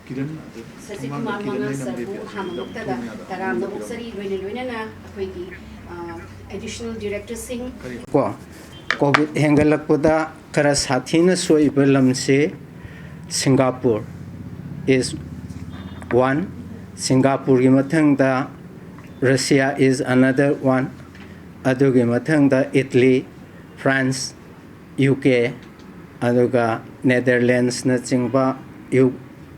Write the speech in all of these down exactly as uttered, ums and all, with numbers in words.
ꯁꯖꯤꯠ ꯀꯨꯃꯥꯔ ꯃꯉꯥ ꯁꯔꯕꯨ ꯑꯍꯥꯟꯕꯃꯛꯇꯗ ꯇꯔꯥꯝꯅ ꯑꯣꯛꯆꯔꯤ, ꯂꯣꯏꯅ ꯂꯣꯏꯅꯅ ꯑꯩꯈꯣꯏꯒꯤ ꯑꯦꯗꯤꯁꯅꯦꯜ ꯗꯤꯔꯦꯛꯇꯔꯁꯤꯡ꯫ ꯀꯣ ꯀꯣꯚꯤꯗ ꯍꯦꯟꯒꯠꯂꯛꯄꯗ ꯈꯔ ꯁꯥꯊꯤꯅ ꯁꯣꯛꯏꯕ ꯂꯝꯁꯤ ꯁꯤꯡꯒꯥꯄꯨꯔ is one, ꯁꯤꯡꯒꯥꯄꯨꯔꯒꯤ ꯃꯊꯪꯗ Russia is another one, ꯑꯗꯨꯒꯤ ꯃꯊꯪꯗ ꯏꯠꯂꯤ, ꯐ꯭ꯔꯥꯟꯁ, ꯌꯨ ꯀꯦ, ꯑꯗꯨꯒ ꯅꯦꯗꯔꯂꯦꯟꯁꯅꯆꯤꯡꯕ ꯌꯨ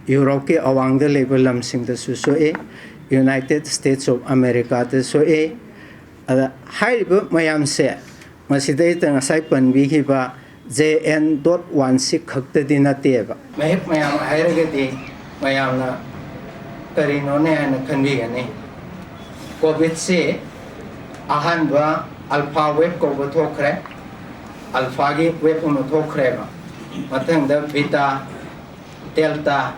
ꯌꯨꯔꯣꯞꯀꯤ ꯑꯋꯥꯡꯗ ꯂꯩꯕ ꯂꯝꯁꯤꯡꯗꯁꯨ ꯁꯣꯛꯏ, ꯌꯨꯅꯥꯏꯇꯦꯠ ꯁ꯭ꯇꯦꯠꯁ ꯑꯣꯐ ꯑꯃꯦꯔꯤꯀꯥꯗ ꯁꯣꯛꯏ꯫ ꯑꯗ ꯍꯥꯏꯔꯤꯕ ꯃꯌꯥꯝꯁꯦ ꯃꯁꯤꯗꯩꯗ ꯉꯁꯥꯏ ꯄꯟꯕꯤꯈꯤꯕ ꯖꯦ ꯑꯦꯟ ꯗꯣꯠ ꯋꯥꯟ ꯁꯤ ꯈꯛꯇꯗꯤ ꯅꯠꯇꯦꯕ꯫ ꯃꯍꯤꯛ ꯃꯌꯥꯝ ꯍꯥꯏꯔꯒꯗꯤ ꯃꯌꯥꯝꯅ ꯀꯔꯤꯅꯣꯅꯦ ꯍꯥꯏꯅ ꯈꯟꯕꯤꯒꯅꯤ꯫ ꯀꯣꯚꯤꯗꯁꯤ ꯑꯍꯥꯟꯕ ꯑꯜꯐꯥ ꯋꯦꯕ ꯀꯧꯕ ꯊꯣꯛꯈ꯭ꯔꯦ, ꯑꯜꯐꯥꯒꯤ ꯋꯦꯕ ꯑꯃ ꯊꯣꯛꯈ꯭ꯔꯦꯕ꯫ ꯃꯊꯪꯗ ꯕꯤꯇꯥ, ꯗꯦꯜꯇꯥ,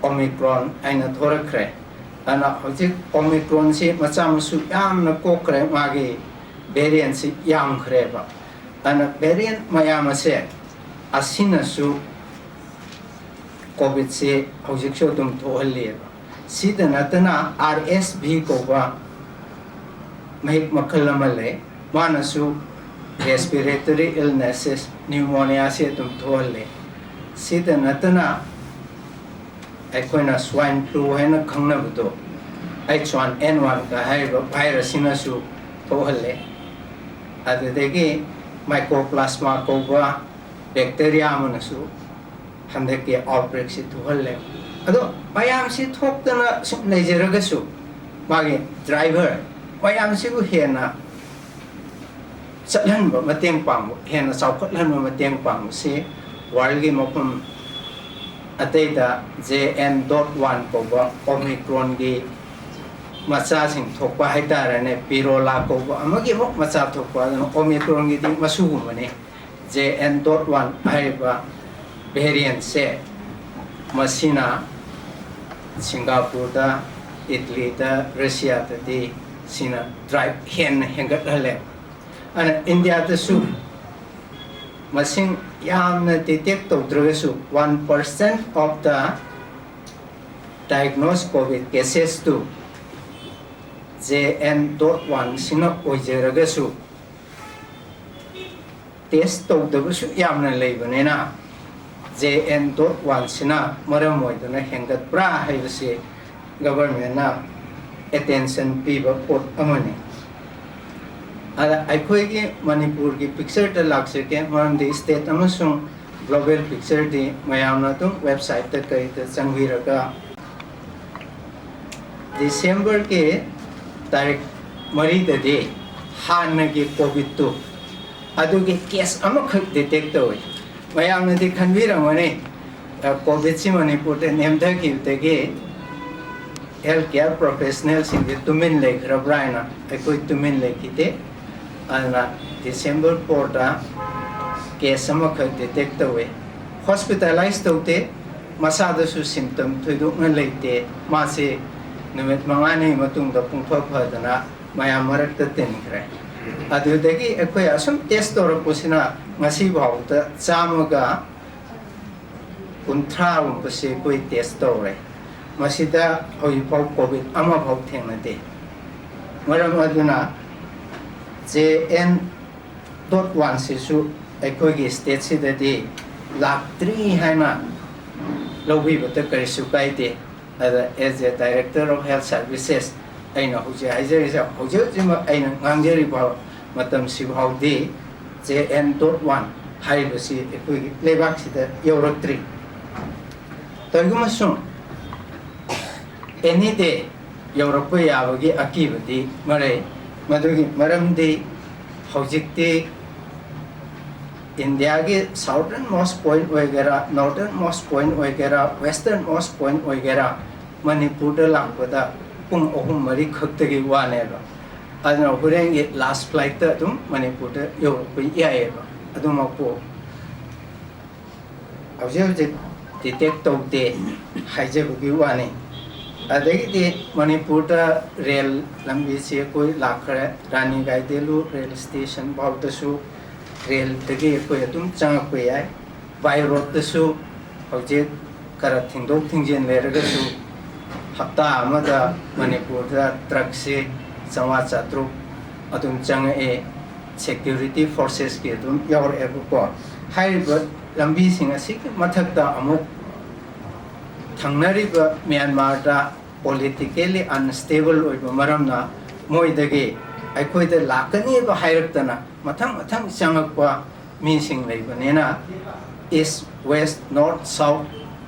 ꯑꯣꯃꯤꯀ꯭ꯔꯣꯟ ꯍꯥꯏꯅ ꯊꯣꯔꯛꯈ꯭ꯔꯦ꯫ ꯑꯗꯨꯅ ꯍꯧꯖꯤꯛ ꯑꯣꯃꯤꯀ꯭ꯔꯣꯟꯁꯤ ꯃꯆꯥ ꯃꯁꯨ ꯌꯥꯝꯅ ꯀꯣꯛꯈ꯭ꯔꯦ, ꯃꯥꯒꯤ ꯚꯦꯔꯤꯌꯦꯟꯁꯤ ꯌꯥꯝꯈ꯭ꯔꯦꯕ꯫ ꯑꯗꯨꯅ ꯚꯦꯔꯤꯌꯦꯟ ꯃꯌꯥꯝ ꯑꯁꯦ ꯑꯁꯤꯅꯁꯨ ꯀꯣꯚꯤꯗꯁꯤ ꯍꯧꯖꯤꯛꯁꯨ ꯑꯗꯨꯝ ꯊꯣꯛꯍꯜꯂꯤꯑꯕ꯫ ꯁꯤꯗ ꯅꯠꯇꯅ ꯑꯥꯔ ꯑꯦꯁ ꯚꯤ ꯀꯧꯕ ꯃꯍꯤꯛ ꯃꯈꯜ ꯑꯃ ꯂꯩ, ꯃꯥꯅꯁꯨ ꯔꯦꯁꯄꯤꯔꯦꯇꯔꯤ ꯏꯜꯅꯦꯁꯦꯁ, ꯅ꯭ꯌꯨꯃꯣꯅꯤꯌꯥꯁꯤ ꯑꯗꯨꯝ ꯊꯣꯛꯍꯜꯂꯤ꯫ ꯁꯤꯗ ꯅꯠꯇꯅ ꯑꯩꯈꯣꯏꯅ ꯁ꯭ꯋꯥꯏꯟ ꯐ꯭ꯂꯨ ꯍꯥꯏꯅ ꯈꯪꯅꯕꯗꯣ, ꯑꯩꯆ ꯋꯥꯟ ꯑꯦꯟ ꯋꯥꯟꯒ ꯍꯥꯏꯔꯤꯕ ꯚꯥꯏꯔꯁꯁꯤꯅꯁꯨ ꯊꯣꯛꯍꯜꯂꯦ꯫ ꯑꯗꯨꯗꯒꯤ ꯃꯥꯏꯀꯣꯄ꯭ꯂꯥꯁꯃꯥ ꯀꯧꯕ ꯕꯦꯛꯇꯦꯔꯤꯌꯥ ꯑꯃꯅꯁꯨ ꯍꯟꯗꯛꯀꯤ ꯑꯥꯎꯠꯕ꯭ꯔꯦꯛꯁꯤ ꯊꯣꯛꯍꯜꯂꯦ꯫ ꯑꯗꯣ ꯃꯌꯥꯝꯁꯤ ꯊꯣꯛꯇꯅ ꯁꯨꯝ ꯂꯩꯖꯔꯒꯁꯨ, ꯃꯥꯒꯤ ꯗ꯭ꯔꯥꯏꯚꯔ ꯃꯌꯥꯝꯁꯤꯕꯨ ꯍꯦꯟꯅ ꯆꯠꯍꯟꯕ, ꯃꯇꯦꯡ ꯄꯥꯡꯕ, ꯍꯦꯟꯅ ꯆꯥꯎꯈꯠꯍꯟꯕ, ꯃꯇꯦꯡ ꯄꯥꯡꯕꯁꯤ ꯋꯥꯔꯜꯒꯤ ꯃꯐꯝ ꯑꯇꯩꯗ ꯖꯦ ꯑꯦꯟ ꯗꯣꯠ ꯋꯥꯟ ꯀꯧꯕ ꯑꯣꯃꯤꯀ꯭ꯔꯣꯟꯒꯤ ꯃꯆꯥꯁꯤꯡ ꯊꯣꯛꯄ ꯍꯥꯏꯇꯥꯔꯦꯅꯦ, ꯄꯤꯔꯣꯂꯥ ꯀꯧꯕ ꯑꯃꯒꯤ ꯑꯃꯨꯛ ꯃꯆꯥ ꯊꯣꯛꯄ, ꯑꯗꯨꯅ ꯑꯣꯃꯤꯀ꯭ꯔꯣꯟꯒꯤꯗꯤ ꯃꯁꯨꯒꯨꯝꯕꯅꯤ꯫ ꯖꯦ ꯑꯦꯟ ꯗꯣꯠ ꯋꯥꯟ ꯍꯥꯏꯔꯤꯕ ꯚꯦꯔꯤꯌꯦꯟꯁꯦ, ꯃꯁꯤꯅ ꯁꯤꯡꯒꯥꯄꯨꯔꯗ, ꯏꯠꯂꯤꯗ, ꯔꯁꯤꯌꯥꯗꯗꯤ ꯁꯤꯅ ꯗ꯭ꯔꯥꯏꯚ ꯍꯦꯟꯅ ꯍꯦꯟꯒꯠꯍꯜꯂꯦ꯫ ꯑꯗꯨꯅ ꯏꯟꯗꯤꯌꯥꯗꯁꯨ ꯃꯁꯤꯡ ꯌꯥꯝꯅ ꯗꯤꯇꯦꯛ ꯇꯧꯗ꯭ꯔꯒꯁꯨ, one percent of the diagnosed COVID cases to J N dot one ꯁꯤꯅ ꯑꯣꯏꯖꯔꯒꯁꯨ, test ꯇꯧꯗꯕꯁꯨ ꯌꯥꯝꯅ ꯂꯩꯕꯅꯤꯅ, J N dot one ꯁꯤꯅ ꯃꯔꯝ ꯑꯣꯏꯗꯨꯅ ꯍꯦꯟꯒꯠꯄ꯭ꯔꯥ ꯍꯥꯏꯕꯁꯤ government ꯅ attention ꯄꯤꯕ ꯄꯣꯠ ꯑꯃꯅꯤ꯫ ꯑꯗ ꯑꯩꯈꯣꯏꯒꯤ ꯃꯅꯤꯄꯨꯔꯒꯤ picture ꯗ ꯂꯥꯛꯆꯒꯦ, ꯃꯔꯝꯗꯤ state ꯑꯃꯁꯨꯡ global picture ꯗꯤ ꯃꯌꯥꯝꯅ ꯑꯗꯨꯝ website ꯇ ꯀꯩꯗ ꯆꯪꯕꯤꯔꯒ, December ꯒꯤ ꯇꯥꯔꯤꯛ ꯃꯔꯤꯗꯗꯤ ꯍꯥꯟꯅꯒꯤ COVID ꯇꯨ ꯑꯗꯨꯒꯤ case ꯑꯃꯈꯛ detect ꯇꯧꯏ꯫ ꯃꯌꯥꯝꯅꯗꯤ ꯈꯟꯕꯤꯔꯝꯒꯅꯤ, ꯑ, COVID ꯁꯤ ꯃꯅꯤꯄꯨꯔꯗ ꯅꯦꯝꯊꯈꯤꯕꯗꯒꯤ health care professional ꯁꯤꯡꯁꯦ ꯇꯨꯃꯤꯟ ꯂꯩꯈ꯭ꯔꯕ꯭ꯔꯥ ꯍꯥꯏꯅ꯫ ꯑꯩꯈꯣꯏ ꯇꯨꯃꯤꯟ ꯂꯩꯈꯤꯗꯦ꯫ ꯑꯗꯨꯅ December four ꯗ case ꯑꯃꯈꯛ detect ꯇꯧꯋꯦ꯫ Hospitalize ꯇꯧꯗꯦ, ꯃꯁꯥꯗꯁꯨ symptom ꯊꯣꯏꯗꯣꯛꯅ ꯂꯩꯇꯦ꯫ ꯃꯥꯁꯦ ꯅꯨꯃꯤꯠ ꯃꯉꯥꯅꯤ ꯃꯇꯨꯡꯗ ꯄꯨꯡꯐ ꯐꯗꯅ ꯃꯌꯥꯝ ꯃꯔꯛꯇ ꯇꯤꯟꯈ꯭ꯔꯦ꯫ ꯑꯗꯨꯗꯒꯤ ꯑꯩꯈꯣꯏ ꯑꯁꯨꯝ test ꯇꯧꯔꯛꯄꯁꯤꯅ ꯉꯁꯤ ꯐꯥꯎꯕꯗ ꯆꯥꯝꯃꯒ ꯀꯨꯟꯊ꯭ꯔꯥꯒꯨꯝꯕꯁꯦ ꯑꯩꯈꯣꯏ test ꯇꯧꯔꯦ꯫ ꯃꯁꯤꯗ ꯍꯧꯖꯤꯛꯐꯥꯎ COVID ꯑꯃꯐꯥꯎ ꯊꯦꯡꯅꯗꯦ꯫ ꯃꯔꯝ ꯑꯗꯨꯅ J N dot one ꯁꯤꯁꯨ ꯑꯩꯈꯣꯏꯒꯤ state ꯁꯤꯗꯗꯤ ꯂꯥꯛꯇ꯭ꯔꯤ ꯍꯥꯏꯅ ꯂꯧꯕꯤꯕꯗ ꯀꯔꯤꯁꯨ ꯀꯥꯏꯗꯦ꯫ ꯑꯗ as a Director of Health Services, ꯑꯩꯅ ꯍꯧꯖꯤꯛ ꯍꯥꯏꯖꯔꯤꯁꯦ, ꯍꯧꯖꯤꯛ ꯍꯧꯖꯤꯛꯃꯛ ꯑꯩꯅ ꯉꯥꯡꯖꯔꯤꯕ ꯃꯇꯝꯁꯤ ꯐꯥꯎꯗꯤ J N dot one ꯍꯥꯏꯔꯤꯕꯁꯤ ꯑꯩꯈꯣꯏꯒꯤ ꯂꯩꯕꯥꯛꯁꯤꯗ ꯌꯧꯔꯛꯇ꯭ꯔꯤ꯫ ꯀꯔꯤꯒꯨꯝꯕ ꯁꯨꯝ any day ꯌꯧꯔꯛꯄ ꯌꯥꯕꯒꯤ ꯑꯀꯤꯕꯗꯤ ꯃꯔꯩ꯫ ꯃꯗꯨꯒꯤ ꯃꯔꯝꯗꯤ ꯍꯧꯖꯤꯛꯇꯤ India ꯒꯤ southern most point ꯑꯣꯏꯒꯦꯔꯥ, northern most point ꯑꯣꯏꯒꯦꯔꯥ, western most point ꯑꯣꯏꯒꯦꯔꯥ, ꯃꯅꯤꯄꯨꯔꯗ ꯂꯥꯛꯄꯗ ꯄꯨꯡ ꯑꯍꯨꯝ ꯃꯔꯤ ꯈꯛꯇꯒꯤ ꯋꯥꯅꯦꯕ꯫ ꯑꯗꯨꯅ ꯍꯣꯔꯦꯟꯒꯤ last flight ꯇ ꯑꯗꯨꯝ ꯃꯅꯤꯄꯨꯔꯗ ꯌꯧꯔꯛꯄ ꯌꯥꯏꯌꯦꯕ꯫ ꯑꯗꯨꯃꯛꯄꯨ ꯍꯧꯖꯤꯛ ꯍꯧꯖꯤꯛ detect ꯇꯧꯗꯦ ꯍꯥꯏꯖꯕꯒꯤ ꯋꯥꯅꯤ꯫ ꯑꯗꯒꯤꯗꯤ ꯃꯅꯤꯄꯨꯔꯗ ꯔꯦꯜ ꯂꯝꯕꯤꯁꯤ ꯑꯩꯈꯣꯏ ꯂꯥꯛꯈ꯭ꯔꯦ꯫ ꯔꯥꯅꯤ ꯒꯥꯏꯗꯦꯟꯂꯨ ꯔꯦꯜ ꯁ꯭ꯇꯦꯁꯟ ꯐꯥꯎꯗꯁꯨ ꯔꯦꯜꯗꯒꯤ ꯑꯩꯈꯣꯏ ꯑꯗꯨꯝ ꯆꯪꯉꯛꯄ ꯌꯥꯏ꯫ By road ꯇꯁꯨ ꯍꯧꯖꯤꯛ ꯈꯔ ꯊꯤꯡꯗꯣꯛ ꯊꯤꯡꯖꯤꯟ ꯂꯩꯔꯒꯁꯨ ꯍꯞꯇꯥ ꯑꯃꯗ ꯃꯅꯤꯄꯨꯔꯗ ꯇ꯭ꯔꯛꯁꯤ ꯆꯥꯝꯃꯉꯥ ꯆꯥꯇ꯭ꯔꯨꯛ ꯑꯗꯨꯝ ꯆꯪꯉꯛꯑꯦ, ꯁꯦꯀ꯭ꯌꯨꯔꯤꯇꯤ ꯐꯣꯔꯁꯦꯁꯀꯤ ꯑꯗꯨꯝ ꯌꯥꯎꯔꯛꯑꯦꯕꯀꯣ꯫ ꯍꯥꯏꯔꯤꯕ ꯂꯝꯕꯤꯁꯤꯡ ꯑꯁꯤꯒꯤ ꯃꯊꯛꯇ ꯑꯃꯨꯛ ꯊꯪꯅꯔꯤꯕ ꯃ꯭ꯌꯥꯟꯃꯥꯔꯗ ꯄꯣꯂꯤꯇꯤꯀꯦꯜꯂꯤ ꯑꯟꯁꯇꯦꯕꯜ ꯑꯣꯏꯕ ꯃꯔꯝꯅ ꯃꯣꯏꯗꯒꯤ ꯑꯩꯈꯣꯏꯗ ꯂꯥꯛꯀꯅꯤꯕ ꯍꯥꯏꯔꯛꯇꯅ ꯃꯊꯪ ꯃꯊꯪ ꯆꯪꯉꯛꯄ ꯃꯤꯁꯤꯡ ꯂꯩꯕꯅꯤꯅ, ꯏꯁ ꯋꯦꯁ ꯅꯣꯔꯠ ꯁꯥꯎꯠ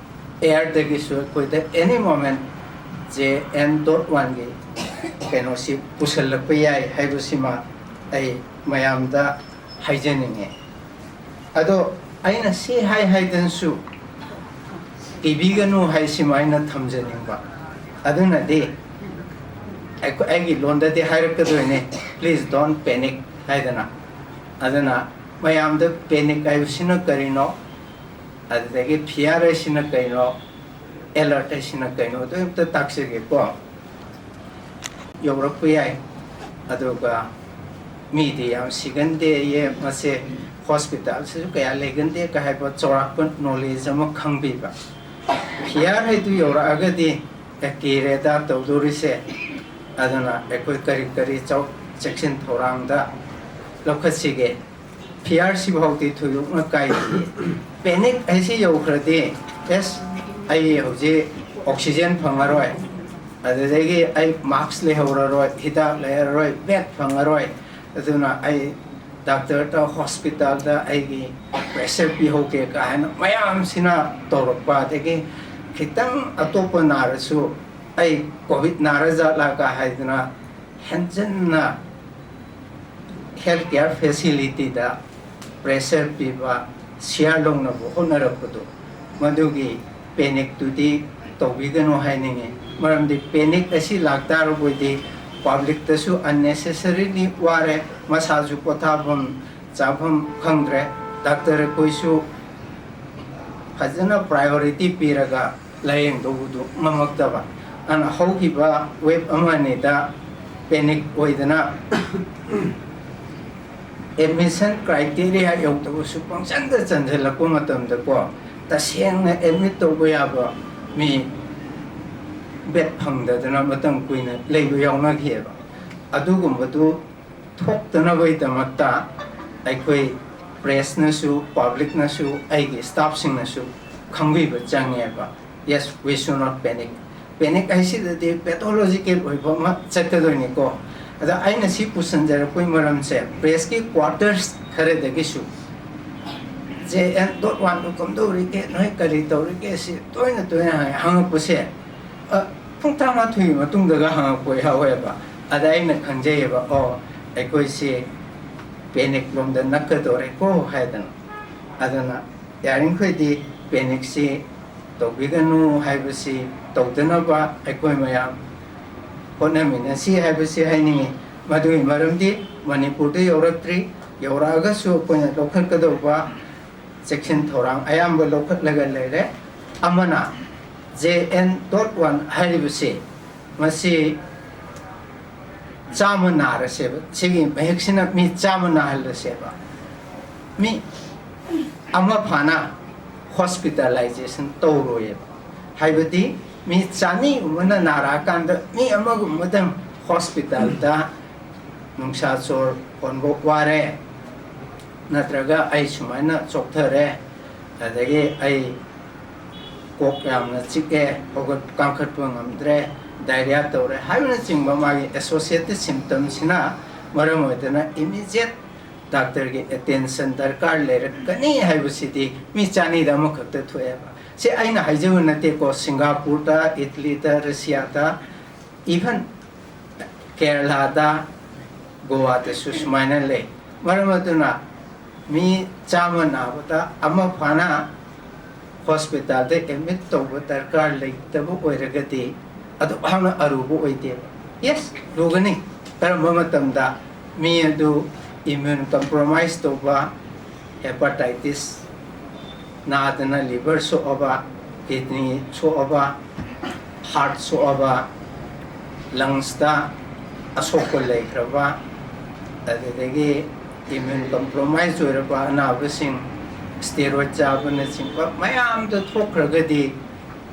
ꯑꯦꯌꯔꯗꯒꯤꯁꯨ ꯑꯩꯈꯣꯏꯗ ꯑꯦꯅꯤ ꯃꯣꯃꯦꯟ ꯖꯦ ꯑꯦꯟ ꯗꯣꯠ ꯋꯥꯟꯒꯤ ꯀꯩꯅꯣꯁꯤ ꯄꯨꯁꯤꯜꯂꯛꯄ ꯌꯥꯏ ꯍꯥꯏꯕꯁꯤꯃ ꯑꯩ ꯃꯌꯥꯝꯗ ꯍꯥꯏꯖꯅꯤꯡꯉꯦ꯫ ꯑꯗꯣ ꯑꯩꯅ ꯁꯤ ꯍꯥꯏ ꯍꯥꯏꯗꯅꯁꯨ ꯀꯤꯕꯤꯒꯅꯨ ꯍꯥꯏꯁꯤꯃ ꯑꯩꯅ ꯊꯝꯖꯅꯤꯡꯕ꯫ ꯑꯗꯨꯅꯗꯤ ꯑꯩꯈꯣꯏ, ꯑꯩꯒꯤ ꯂꯣꯟꯗꯗꯤ ꯍꯥꯏꯔꯛꯀꯗꯣꯏꯅꯦ, "Please don't panic" ꯍꯥꯏꯗꯅ꯫ ꯑꯗꯨꯅ ꯃꯌꯥꯝꯗ ꯄꯦꯅꯤꯛ ꯍꯥꯏꯕꯁꯤꯅ ꯀꯔꯤꯅꯣ, ꯑꯗꯨꯗꯒꯤ ꯐꯤꯌꯥꯔ ꯍꯥꯏꯁꯤꯅ ꯀꯩꯅꯣ, ꯑꯦꯂꯔꯠ ꯍꯥꯏꯁꯤꯅ ꯀꯩꯅꯣ, ꯑꯗꯨ ꯑꯝꯇ ꯇꯥꯛꯆꯒꯦꯀꯣ꯫ ꯌꯧꯔꯛꯄ ꯌꯥꯏ꯫ ꯑꯗꯨꯒ ꯃꯤꯗꯤ ꯌꯥꯝ ꯁꯤꯒꯟꯗꯦꯌꯦ, ꯃꯁꯦ ꯍꯣꯁꯄꯤꯇꯥꯜꯁꯤꯁꯨ ꯀꯌꯥ ꯂꯩꯒꯟꯗꯦ ꯀ ꯍꯥꯏꯕ ꯆꯥꯎꯔꯥꯛꯄ ꯅꯣꯂꯦꯖ ꯑꯃ ꯈꯪꯕꯤꯕ꯫ ꯐꯤꯌꯥꯔ ꯍꯥꯏꯗꯨ ꯌꯧꯔꯛꯑꯒꯗꯤ, "ꯑꯦ, ꯀꯤꯔꯦꯗ ꯇꯧꯗꯣꯔꯤꯁꯦ", ꯑꯗꯨꯅ ꯑꯩꯈꯣꯏ ꯀꯔꯤ ꯀꯔꯤ ꯆꯥꯎ-, ꯆꯦꯛꯁꯤꯟ ꯊꯧꯔꯥꯡꯗ ꯂꯧꯈꯠꯁꯤꯒꯦ? ꯐꯤꯌꯥꯔꯁꯤꯐꯥꯎꯗꯤ ꯊꯣꯏꯗꯣꯛꯅ ꯀꯥꯏꯗꯦ꯫ ꯄꯦꯅꯤꯛ ꯍꯥꯏꯁꯤ ꯌꯧꯈ꯭ꯔꯗꯤ, "ꯑꯦꯁ, ꯑꯩ ꯍꯧꯖꯤꯛ ꯑꯣꯛꯁꯤꯖꯦꯟ ꯐꯪꯉꯔꯣꯏ, ꯑꯗꯨꯗꯒꯤ ꯑꯩ ꯃꯥꯛꯁ ꯂꯩꯍꯧꯔꯔꯣꯏ, ꯍꯤꯗꯥꯛ ꯂꯩꯔꯔꯣꯏ, ꯕꯦꯗ ꯐꯪꯉꯔꯣꯏ, ꯑꯗꯨꯅ ꯑꯩ ꯗꯥꯛꯇꯔꯗ, ꯍꯣꯁꯄꯤꯇꯥꯜꯗ ꯑꯩꯒꯤ ꯄ꯭ꯔꯦꯁꯔ ꯄꯤꯍꯧꯒꯦ" ꯀꯥꯏꯅ ꯃꯌꯥꯝꯁꯤꯅ ꯇꯧꯔꯛꯄ, ꯑꯗꯒꯤ ꯈꯤꯇꯪ ꯑꯇꯣꯞꯄ ꯅꯥꯔꯁꯨ, "ꯑꯩ ꯀꯣꯚꯤꯗ ꯅꯥꯔ ꯖꯥꯠꯂꯥ?" ꯀ ꯍꯥꯏꯗꯅ ꯍꯦꯟꯖꯟꯅ ꯍꯦꯜꯊ ꯀꯦꯌꯔ ꯐꯦꯁꯤꯂꯤꯇꯤꯗ ꯄ꯭ꯔꯦꯁꯔ ꯄꯤꯕ, ꯁꯤꯌꯥꯔ ꯂꯧꯅꯕ ꯍꯣꯠꯅꯔꯛꯄꯗꯣ, ꯃꯗꯨꯒꯤ ꯄꯦꯅꯤꯛꯇꯨꯗꯤ ꯇꯧꯕꯤꯒꯅꯨ ꯍꯥꯏꯅꯤꯡꯉꯤ꯫ ꯃꯔꯝꯗꯤ ꯄꯦꯅꯤꯛ ꯑꯁꯤ ꯂꯥꯛꯇꯥꯔꯕꯗꯤ ꯄꯕ꯭ꯂꯤꯛꯇꯁꯨ ꯑꯟꯅꯦꯁꯦꯁꯔꯤꯂꯤ ꯋꯥꯔꯦ, ꯃꯁꯥꯁꯨ ꯄꯣꯊꯥꯐꯝ ꯆꯥꯐꯝ ꯈꯪꯗ꯭ꯔꯦ, ꯗꯥꯛꯇꯔ ꯑꯩꯈꯣꯏꯁꯨ ꯐꯖꯅ ꯄ꯭ꯔꯥꯏꯌꯣꯔꯤꯇꯤ ꯄꯤꯔꯒ ꯂꯥꯌꯦꯡꯗꯧꯕꯗꯨ ꯉꯝꯃꯛꯇꯕ꯫ ꯑꯗꯨꯅ ꯍꯧꯈꯤꯕ ꯋꯦꯕ ꯑꯃ ꯑꯅꯤꯗ ꯄꯦꯅꯤꯛ ꯑꯣꯏꯗꯅ ꯑꯦꯗꯃꯤꯁꯟ ꯀ꯭ꯔꯥꯏꯇꯦꯔꯤꯌꯥ ꯌꯧꯗꯕꯁꯨ ꯄꯪꯆꯟꯗ ꯆꯟꯁꯤꯜꯂꯛꯄ ꯃꯇꯝꯗꯀꯣ, ꯇꯁꯦꯡꯅ ꯑꯦꯗꯃꯤꯠ ꯇꯧꯕ ꯌꯥꯕ ꯃꯤ ꯕꯦꯗ ꯐꯪꯗꯗꯅ ꯃꯇꯝ ꯀꯨꯏꯅ ꯂꯩꯕ ꯌꯥꯎꯅꯈꯤꯑꯕ꯫ ꯑꯗꯨꯒꯨꯝꯕꯗꯨ ꯊꯣꯛꯇꯅꯕꯒꯤꯗꯃꯛꯇ ꯑꯩꯈꯣꯏ ꯄ꯭ꯔꯦꯁꯅꯁꯨ, ꯄꯕ꯭ꯂꯤꯛꯅꯁꯨ, ꯑꯩꯒꯤ ꯁ꯭ꯇꯥꯐꯁꯤꯡꯅꯁꯨ ꯈꯪꯕꯤꯕ ꯆꯪꯉꯦꯕ꯫ Yes, we should not panic. Panic ꯍꯥꯏꯁꯤꯗꯗꯤ ꯄꯦꯊꯣꯂꯣꯖꯤꯀꯦꯜ ꯑꯣꯏꯕ ꯑꯃ ꯆꯠꯀꯗꯣꯏꯅꯤꯀꯣ꯫ ꯑꯗ ꯑꯩꯅ ꯁꯤ ꯄꯨꯁꯟꯖꯔꯛꯄꯒꯤ ꯃꯔꯝꯁꯦ, ꯄ꯭ꯔꯦꯁꯀꯤ ꯀ꯭ꯋꯥꯔꯇꯔꯁ ꯈꯔꯗꯒꯤꯁꯨ "ꯖꯦ ꯑꯦꯟ ꯗꯣꯠ ꯋꯥꯟꯗꯨ ꯀꯝꯗꯧꯔꯤꯒꯦ, ꯅꯣꯏ ꯀꯔꯤ ꯇꯧꯔꯤꯒꯦ?" ꯁꯤ ꯇꯣꯏꯅ ꯇꯣꯏꯅ ꯍꯪꯉꯦ꯫ ꯍꯪꯉꯛꯄꯁꯦ, ꯑ, ꯄꯨꯡ ꯇꯔꯥꯃꯥꯊꯣꯏꯒꯤ ꯃꯇꯨꯡꯗꯒ ꯍꯪꯉꯛꯄ ꯌꯥꯎꯋꯦꯕ꯫ ꯑꯗ ꯑꯩꯅ ꯈꯪꯖꯩꯌꯦꯕ, "ꯑꯣ, ꯑꯩꯈꯣꯏꯁꯤ ꯄꯦꯅꯤꯛ ꯂꯣꯝꯗ ꯅꯛꯀꯗꯧꯔꯦꯀꯣ" ꯍꯥꯏꯗꯅ꯫ ꯑꯗꯨꯅ ꯌꯥꯔꯤꯈꯣꯏꯗꯤ ꯄꯦꯅꯤꯛꯁꯤ ꯇꯧꯕꯤꯒꯅꯨ ꯍꯥꯏꯕꯁꯤ, ꯇꯧꯗꯅꯕ ꯑꯩꯈꯣꯏ ꯃꯌꯥꯝ ꯍꯣꯠꯅꯃꯤꯟꯅꯁꯤ ꯍꯥꯏꯕꯁꯤ ꯍꯥꯏꯅꯤꯡꯉꯤ꯫ ꯃꯗꯨꯒꯤ ꯃꯔꯝꯗꯤ ꯃꯅꯤꯄꯨꯔꯗ ꯌꯧꯔꯛꯇ꯭ꯔꯤ, ꯌꯧꯔꯛꯑꯒꯁꯨ ꯑꯩꯈꯣꯏꯅ ꯂꯧꯈꯠꯀꯗꯧꯕ ꯆꯦꯛꯁꯤꯟ ꯊꯧꯔꯥꯡ ꯑꯌꯥꯝꯕ ꯂꯧꯈꯠꯂꯒ ꯂꯩꯔꯦ꯫ ꯑꯃꯅ, "ꯖꯦ ꯑꯦꯟ ꯗꯣꯠ ꯋꯥꯟ" ꯍꯥꯏꯔꯤꯕꯁꯤ, ꯃꯁꯤ ꯆꯥꯝꯃ ꯅꯥꯔꯁꯦꯕ, ꯁꯤꯒꯤ ꯃꯍꯤꯛꯁꯤꯅ ꯃꯤ ꯆꯥꯝꯃ ꯅꯥꯍꯜꯂꯁꯦꯕ, ꯃꯤ ꯑꯃ ꯐꯥꯅ ꯍꯣꯁꯄꯤꯇꯥꯂꯥꯏꯖꯦꯁꯟ ꯇꯧꯔꯣꯏꯌꯦꯕ꯫ ꯍꯥꯏꯕꯗꯤ ꯃꯤ ꯆꯅꯤꯒꯨꯝꯕꯅ ꯅꯥꯔꯛꯑꯀꯥꯟꯗ ꯃꯤ ꯑꯃꯒꯨꯝꯕꯗꯪ ꯍꯣꯁꯄꯤꯇꯥꯜꯗ ꯅꯨꯡꯁꯥ ꯁꯣꯔ ꯍꯣꯟꯕ ꯋꯥꯔꯦ, ꯅꯠꯇ꯭ꯔꯒ "ꯑꯩ ꯁꯨꯃꯥꯏꯅ ꯆꯣꯛꯊꯔꯦ, ꯑꯗꯒꯤ ꯑꯩ ꯀꯣꯛ ꯌꯥꯝꯅ ꯆꯤꯛꯑꯦ, ꯍꯧꯒꯠ ꯀꯥꯡꯈꯠꯄ ꯉꯝꯗ꯭ꯔꯦ, ꯗꯥꯏꯔꯤꯌꯥ ꯇꯧꯔꯦ" ꯍꯥꯏꯕꯅꯆꯤꯡꯕ ꯃꯥꯒꯤ ꯑꯦꯁꯣꯁꯤꯌꯦꯇꯦꯗ ꯁꯤꯝꯇꯝꯁꯤꯅ ꯃꯔꯝ ꯑꯣꯏꯗꯅ ꯏꯃꯤꯗꯤꯌꯦꯠ ꯗꯥꯛꯇꯔꯒꯤ ꯑꯦꯇꯦꯟꯁꯟ ꯗꯔꯀꯥꯔ ꯂꯩꯔꯛꯀꯅꯤ ꯍꯥꯏꯕꯁꯤꯗꯤ ꯃꯤ ꯆꯅꯤꯗ ꯑꯃꯈꯛꯇ ꯊꯣꯛꯑꯦꯕ꯫ ꯁꯤ ꯑꯩꯅ ꯍꯥꯏꯖꯕ ꯅꯠꯇꯦꯀꯣ, ꯁꯤꯡꯒꯥꯄꯨꯔꯗ, ꯏꯇꯂꯤꯗ, ꯔꯁꯤꯌꯥꯗ, ꯏꯚꯟ ꯀꯦꯔꯂꯥꯗ, ꯒꯣꯋꯥꯗꯁꯨ ꯁꯨꯃꯥꯏꯅ ꯂꯩ꯫ ꯃꯔꯝ ꯑꯗꯨꯅ ꯃꯤ ꯆꯥꯝꯃ ꯅꯥꯕꯗ ꯑꯃ ꯐꯥꯅ ꯍꯣꯁꯄꯤꯇꯥꯜꯗ ꯑꯦꯗꯃꯤꯠ ꯇꯧꯕ ꯗꯔꯀꯥꯔ ꯂꯩꯇꯕ ꯑꯣꯏꯔꯒꯗꯤ ꯑꯗꯨꯛ ꯌꯥꯝꯅ ꯑꯔꯨꯕ ꯑꯣꯏꯗꯦꯕ꯫ ꯌꯦꯁ, ꯂꯨꯒꯅꯤ꯫ ꯀꯔꯝꯕ ꯃꯇꯝꯗ? ꯃꯤ ꯑꯗꯨ ꯏꯃ꯭ꯌꯨꯟ ꯀꯝꯄ꯭ꯔꯣꯃꯥꯏꯁ ꯇꯧꯕ, ꯍꯦꯄꯥꯇꯥꯏꯇꯤꯁ ꯅꯥꯗꯅ ꯂꯤꯚꯔ ꯁꯣꯛꯑꯕ, ꯀꯤꯗꯅꯤ ꯁꯣꯛꯑꯕ, ꯍꯥꯔꯠ ꯁꯣꯛꯑꯕ, ꯂꯪꯁꯇ ꯑꯁꯣꯛꯄ ꯂꯩꯈ꯭ꯔꯕ, ꯑꯗꯨꯗꯒꯤ ꯏꯃ꯭ꯌꯨꯟ ꯀꯝꯄ꯭ꯔꯣꯃꯥꯏꯁ ꯑꯣꯏꯔꯕ ꯑꯅꯥꯕꯁꯤꯡ, ꯁ꯭ꯇꯦꯔꯣꯏꯗ ꯆꯥꯕꯅꯆꯤꯡꯕ ꯃꯌꯥꯝꯗ ꯊꯣꯛꯈ꯭ꯔꯒꯗꯤ,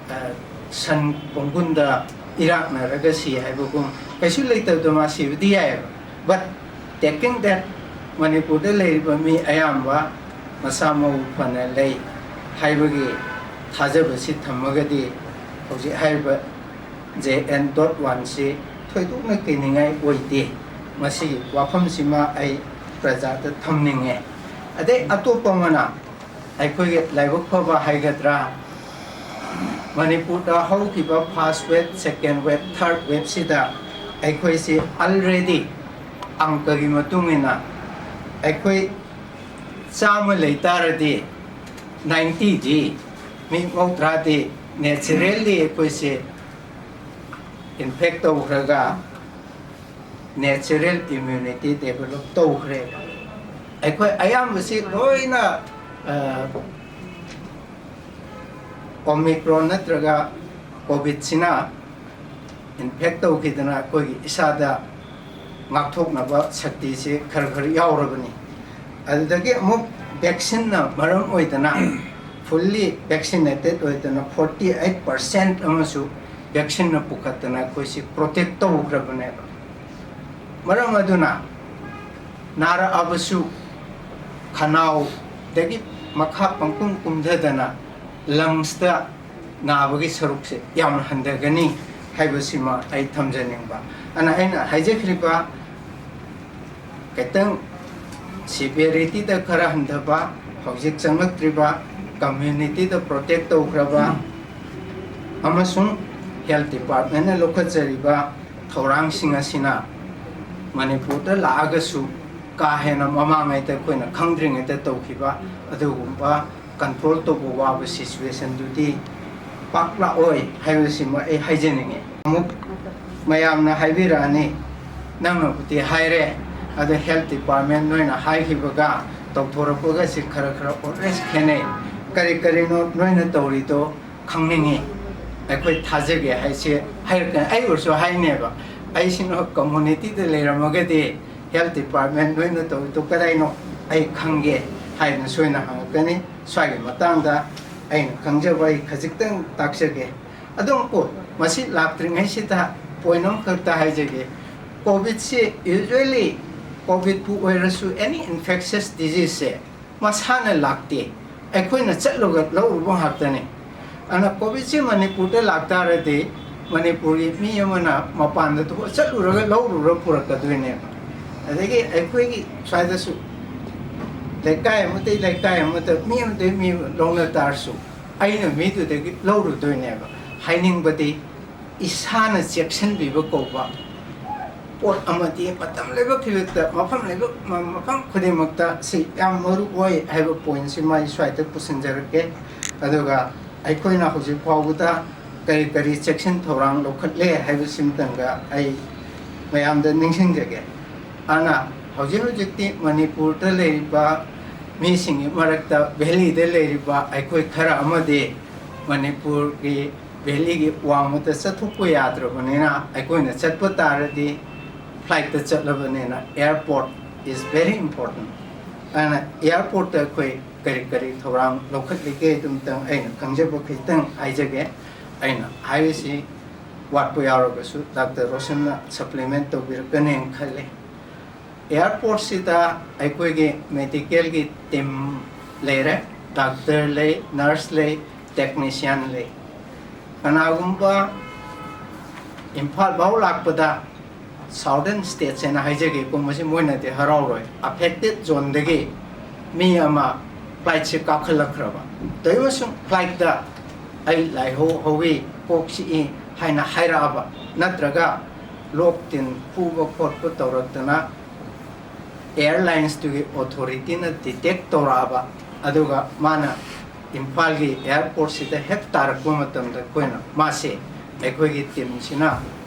ꯑ, ꯁꯟ ꯄꯣꯡꯒꯨꯟꯗ ꯏꯔꯥꯛꯅꯔꯒ ꯁꯤ ꯍꯥꯏꯕꯒꯨꯝ ꯀꯩꯁꯨ ꯂꯩꯇꯕꯗ ꯃꯥ ꯁꯤꯕꯗꯤ ꯌꯥꯏꯑꯕ꯫ But taking that, ꯃꯅꯤꯄꯨꯔꯗ ꯂꯩꯔꯤꯕ ꯃꯤ ꯑꯌꯥꯝꯕ ꯃꯁꯥ ꯃꯎ ꯐꯅ ꯂꯩ ꯍꯥꯏꯕꯒꯤ ꯊꯥꯖꯕꯁꯤ ꯊꯝꯃꯒꯗꯤ ꯍꯧꯖꯤꯛ ꯍꯥꯏꯔꯤꯕ ꯖꯦ ꯑꯦꯟ ꯗꯣꯠ ꯋꯥꯟꯁꯤ ꯊꯣꯏꯗꯣꯛꯅ ꯀꯤꯅꯤꯡꯉꯥꯏ ꯑꯣꯏꯗꯦ꯫ ꯃꯁꯤꯒꯤ ꯋꯥꯐꯝꯁꯤꯃ ꯑꯩ ꯄ꯭ꯔꯖꯥꯗ ꯊꯝꯅꯤꯡꯉꯦ꯫ ꯑꯗꯩ ꯑꯇꯣꯞꯄ ꯑꯃꯅ ꯑꯩꯈꯣꯏꯒꯤ ꯂꯥꯏꯕꯛ ꯐꯕ ꯍꯥꯏꯒꯗ꯭ꯔꯥ, ꯃꯅꯤꯄꯨꯔꯗ ꯍꯧꯈꯤꯕ first wave, second wave, third waveꯁꯤꯗ ꯑꯩꯈꯣꯏꯁꯤ already ꯑꯪꯀꯒꯤ ꯃꯇꯨꯡ ꯏꯟꯅ ꯑꯩꯈꯣꯏ ꯆꯥꯝꯃ ꯂꯩ ꯇꯥꯔꯗꯤ ninety ꯗꯤ, ꯃꯤ ꯃꯧꯗ꯭ꯔꯥꯗꯤ naturally ꯑꯩꯈꯣꯏꯁꯦ infect ꯇꯧꯈ꯭ꯔꯒ natural immunity develop ꯇꯧꯈ꯭ꯔꯦ꯫ ꯑꯩꯈꯣꯏ ꯑꯌꯥꯝꯕꯁꯤ ꯂꯣꯏꯅ, ꯑ, Omicron ꯅꯠꯇ꯭ꯔꯒ COVIDꯁꯤꯅ infect ꯇꯧꯈꯤꯗꯅ ꯑꯩꯈꯣꯏꯒꯤ ꯏꯁꯥꯗ ꯉꯥꯛꯊꯣꯛꯅꯕ ꯁꯛꯇꯤꯁꯤ ꯈꯔ ꯈꯔ ꯌꯥꯎꯔꯕꯅꯤ꯫ ꯑꯗꯨꯗꯒꯤ ꯑꯃꯨꯛ vaccineꯅ ꯃꯔꯝ ꯑꯣꯏꯗꯅ fully vaccinated ꯑꯣꯏꯗꯅ forty eight percent ꯑꯃꯁꯨ vaccineꯅ ꯄꯨꯈꯠꯇꯅ ꯑꯩꯈꯣꯏꯁꯤ protect ꯇꯧꯈ꯭ꯔꯕꯅꯦꯕ꯫ ꯃꯔꯝ ꯑꯗꯨꯅ ꯅꯥꯔꯛꯑꯕꯁꯨ ꯈꯅꯥꯎꯗꯒꯤ ꯃꯈꯥ ꯄꯪꯀꯨꯝ ꯀꯨꯝꯊꯗꯅ lungsꯇ ꯅꯥꯕꯒꯤ ꯁꯔꯨꯛꯁꯦ ꯌꯥꯝꯅ ꯍꯟꯊꯒꯅꯤ ꯍꯥꯏꯕꯁꯤꯃ ꯑꯩ ꯊꯝꯖꯅꯤꯡꯕ꯫ ꯑꯗꯨꯅ ꯑꯩꯅ ꯍꯥꯏꯖꯈ꯭ꯔꯤꯕ ꯈꯤꯇꯪ severityꯗ ꯈꯔ ꯍꯟꯊꯕ, ꯍꯧꯖꯤꯛ ꯆꯪꯂꯛꯇ꯭ꯔꯤꯕ, communityꯗ protect ꯇꯧꯈ꯭ꯔꯕ ꯑꯃꯁꯨꯡ health departmentꯅ ꯂꯧꯈꯠꯆꯔꯤꯕ ꯊꯧꯔꯥꯡꯁꯤꯡ ꯑꯁꯤꯅ ꯃꯅꯤꯄꯨꯔꯗ ꯂꯥꯛꯑꯒꯁꯨ ꯀꯥ ꯍꯦꯟꯅ ꯃꯃꯥꯡꯉꯩꯗ ꯑꯩꯈꯣꯏꯅ ꯈꯪꯗ꯭ꯔꯤꯉꯩꯗ ꯇꯧꯈꯤꯕ ꯑꯗꯨꯒꯨꯝꯕ control ꯇꯧꯕ ꯋꯥꯕ situationꯗꯨꯗꯤ ꯄꯥꯛ ꯂꯥꯛꯑꯣꯏ ꯍꯥꯏꯕꯁꯤꯃ ꯑꯩ ꯍꯥꯏꯖꯅꯤꯡꯉꯤ꯫ ꯑꯃꯨꯛ ꯃꯌꯥꯝꯅ ꯍꯥꯏꯕꯤꯔꯛꯑꯅꯤ, "ꯅꯪꯅꯕꯨꯗꯤ ꯍꯥꯏꯔꯦ, ꯑꯗꯣ health department ꯅꯣꯏꯅ ꯍꯥꯏꯈꯤꯕꯒ ꯇꯧꯊꯣꯔꯛꯄꯒꯁꯤ ꯈꯔ ꯈꯔ always ꯈꯦꯠꯅꯩ꯫ ꯀꯔꯤ ꯀꯔꯤꯅꯣ ꯅꯣꯏꯅ ꯇꯧꯔꯤꯗꯣ ꯈꯪꯅꯤꯡꯉꯤ, ꯑꯩꯈꯣꯏ ꯊꯥꯖꯒꯦ" ꯍꯥꯏꯁꯦ ꯍꯥꯏꯔꯛꯀꯅꯤ꯫ ꯑꯩ ꯑꯣꯏꯔꯁꯨ ꯍꯥꯏꯅꯦꯕ, "ꯑꯩꯁꯤꯅ communityꯗ ꯂꯩꯔꯝꯃꯒꯗꯤ health department ꯅꯣꯏꯅ ꯇꯧꯔꯤꯗꯣ ꯀꯗꯥꯏꯅꯣ ꯑꯩ ꯈꯪꯒꯦ" ꯍꯥꯏꯗꯅ ꯁꯣꯏꯅ ꯍꯪꯉꯛꯀꯅꯤ꯫ ꯁ꯭ꯋꯥꯏꯒꯤ ꯃꯇꯥꯡꯗ ꯑꯩꯅ ꯈꯪꯖꯕ ꯑꯩ ꯈꯖꯤꯛꯇꯪ ꯇꯥꯛꯆꯒꯦ꯫ ꯑꯗꯨꯝ ꯀꯣ, ꯃꯁꯤ ꯂꯥꯛꯇ꯭ꯔꯤꯉꯩꯁꯤꯗ ꯄꯣꯏꯟ ꯑꯃꯈꯛꯇ ꯍꯥꯏꯖꯒꯦ꯫ ꯀꯣꯚꯤꯗꯁꯤ, ꯌꯨꯖ꯭ꯋꯦꯂꯤ ꯀꯣꯚꯤꯗꯄꯨ ꯑꯣꯏꯔꯁꯨ, ꯑꯦꯅꯤ ꯏꯟꯐꯦꯛꯁꯁ ꯗꯤꯖꯤꯖꯁꯦ ꯃꯁꯥꯅ ꯂꯥꯛꯇꯦ, ꯑꯩꯈꯣꯏꯅ ꯆꯠꯂꯒ ꯂꯧꯔꯨꯕ ꯉꯥꯛꯇꯅꯤ꯫ ꯑꯗꯨꯅ ꯀꯣꯚꯤꯗꯁꯤ ꯃꯅꯤꯄꯨꯔꯗ ꯂꯥꯛꯇꯥꯔꯗꯤ, ꯃꯅꯤꯄꯨꯔꯒꯤ ꯃꯤ ꯑꯃꯅ ꯃꯄꯥꯟꯗ ꯊꯣꯛꯑ ꯆꯠꯂꯨꯔꯒ ꯂꯧꯔꯨꯔ ꯄꯨꯔꯛꯀꯗꯣꯏꯅꯦꯕ꯫ ꯑꯗꯒꯤ ꯑꯩꯈꯣꯏꯒꯤ ꯁ꯭ꯋꯥꯏꯗꯁꯨ ꯂꯩꯀꯥꯏ ꯑꯃꯗꯒꯤ ꯂꯩꯀꯥꯏ ꯑꯃꯗ, ꯃꯤ ꯑꯃꯗꯒꯤ ꯃꯤ ꯑꯃ ꯂꯧꯅ ꯇꯥꯔꯁꯨ, ꯑꯩꯅ ꯃꯤꯗꯨꯗꯒꯤ ꯂꯧꯔꯨꯗꯣꯏꯅꯦꯕ꯫ ꯍꯥꯏꯅꯤꯡꯕꯗꯤ, ꯏꯁꯥꯅ ꯆꯦꯛꯁꯤꯟꯕꯤꯕ ꯀꯧꯕ ꯄꯣꯠ ꯑꯃꯗꯤ ꯃꯇꯝ ꯂꯩꯕ ꯈꯨꯗꯤꯡꯃꯛꯇ, ꯃꯐꯝ ꯂꯩꯕ, ꯃ-, ꯃꯐꯝ ꯈꯨꯗꯤꯡꯃꯛꯇ ꯁꯤ ꯌꯥꯝ ꯃꯔꯨ ꯑꯣꯏ ꯍꯥꯏꯕ ꯄꯣꯏꯟꯁꯤꯃ ꯑꯩ ꯁ꯭ꯋꯥꯏꯗ ꯄꯨꯁꯤꯟꯖꯔꯛꯀꯦ꯫ ꯑꯗꯨꯒ ꯑꯩꯈꯣꯏꯅ ꯍꯧꯖꯤꯛ ꯐꯥꯎꯕꯗ ꯀꯔꯤ ꯀꯔꯤ ꯆꯦꯛꯁꯤꯟ ꯊꯧꯔꯥꯡ ꯂꯧꯈꯠꯂꯦ ꯍꯥꯏꯕꯁꯤꯃꯇꯪꯒ ꯑꯩ ꯃꯌꯥꯝꯗ ꯅꯤꯡꯁꯤꯡꯖꯒꯦ꯫ ꯑꯗꯨꯅ ꯍꯧꯖꯤꯛ ꯍꯧꯖꯤꯛꯇꯤ ꯃꯅꯤꯄꯨꯔꯗ ꯂꯩꯔꯤꯕ ꯃꯤꯁꯤꯡꯒꯤ ꯃꯔꯛꯇ ꯚꯦꯂꯤꯗ ꯂꯩꯔꯤꯕ ꯑꯩꯈꯣꯏ ꯈꯔ ꯑꯃꯗꯤ ꯃꯅꯤꯄꯨꯔꯒꯤ ꯚꯦꯂꯤꯒꯤ ꯋꯥꯡꯃꯗ ꯆꯠꯊꯣꯛꯄ ꯌꯥꯗ꯭ꯔꯕꯅꯤꯅ, ꯑꯩꯈꯣꯏꯅ ꯆꯠꯄ ꯇꯥꯔꯗꯤ ꯐ꯭ꯂꯥꯏꯠꯇ ꯆꯠꯂꯕꯅꯤꯅ, airport is very important꯫ ꯑꯗꯨꯅ ꯑꯦꯌꯥꯔꯄꯣꯔꯠꯇ ꯑꯩꯈꯣꯏ ꯀꯔꯤ ꯀꯔꯤ ꯊꯧꯔꯥꯡ ꯂꯧꯈꯠꯂꯤꯒꯦ, ꯑꯗꯨꯝꯇꯪ ꯑꯩꯅ ꯈꯪꯖꯕ ꯈꯤꯇꯪ ꯍꯥꯏꯖꯒꯦ꯫ ꯑꯩꯅ ꯍꯥꯏꯔꯤꯁꯤ ꯋꯥꯠꯄ ꯌꯥꯎꯔꯒꯁꯨ ꯗꯥꯛꯇꯔ ꯔꯣꯁꯟꯅ ꯁꯄ꯭ꯂꯤꯃꯦꯟ ꯇꯧꯕꯤꯔꯛꯀꯅꯦꯅ ꯈꯜꯂꯤ꯫ ꯑꯦꯌꯥꯔꯄꯣꯔꯠꯁꯤꯗ ꯑꯩꯈꯣꯏꯒꯤ ꯃꯦꯗꯤꯀꯦꯜꯒꯤ ꯇꯤꯝ ꯂꯩꯔꯦ, ꯗꯥꯛꯇꯔ ꯂꯩ, ꯅꯔꯁ ꯂꯩ, ꯇꯦꯛꯅꯤꯁꯤꯌꯥꯟ ꯂꯩ꯫ ꯀꯅꯥꯒꯨꯝꯕ ꯏꯝꯐꯥꯜ ꯐꯥꯎ ꯂꯥꯛꯄꯗ, ꯁꯥꯎꯗꯔꯟ ꯁ꯭ꯇꯦꯠꯁ ꯍꯥꯏꯅ ꯍꯥꯏꯖꯒꯦꯀꯣ, ꯃꯁꯤ ꯃꯣꯏꯅꯗꯤ ꯍꯔꯥꯎꯔꯣꯏ, ꯑꯐꯦꯛꯇꯦꯠ ꯖꯣꯟꯗꯒꯤ ꯃꯤ ꯑꯃ ꯐ꯭ꯂꯥꯏꯠꯁꯦ ꯀꯥꯈꯠꯂꯛꯈ꯭ꯔꯕ, ꯇꯧꯔꯤꯕꯁꯨꯡ ꯐ꯭ꯂꯥꯏꯠꯇ ꯑꯩ ꯂꯥꯏꯍꯧ ꯍꯧꯏ, ꯀꯣꯛ ꯆꯤꯛꯏ ꯍꯥꯏꯅ ꯍꯥꯏꯔꯛꯑꯕ, ꯅꯠꯇ꯭ꯔꯒ ꯂꯣꯛ ꯇꯤꯟ ꯈꯨꯕ ꯈꯣꯠꯄ ꯇꯧꯔꯛꯇꯅ ꯑꯦꯌꯥꯔꯂꯥꯏꯟꯁꯇꯨꯒꯤ ꯑꯣꯊꯣꯔꯤꯇꯤꯅ ꯗꯤꯇꯦꯛ ꯇꯧꯔꯛꯑꯕ, ꯑꯗꯨꯒ ꯃꯥꯅ ꯏꯝꯐꯥꯜꯒꯤ ꯑꯦꯌꯥꯔꯄꯣꯔꯠꯁꯤꯗ ꯍꯦꯛ ꯇꯥꯔꯛꯄ ꯃꯇꯝꯗ ꯑꯩꯈꯣꯏꯅ ꯃꯥꯁꯦ, ꯑꯩꯈꯣꯏꯒꯤ ꯇꯤꯝꯁꯤꯅ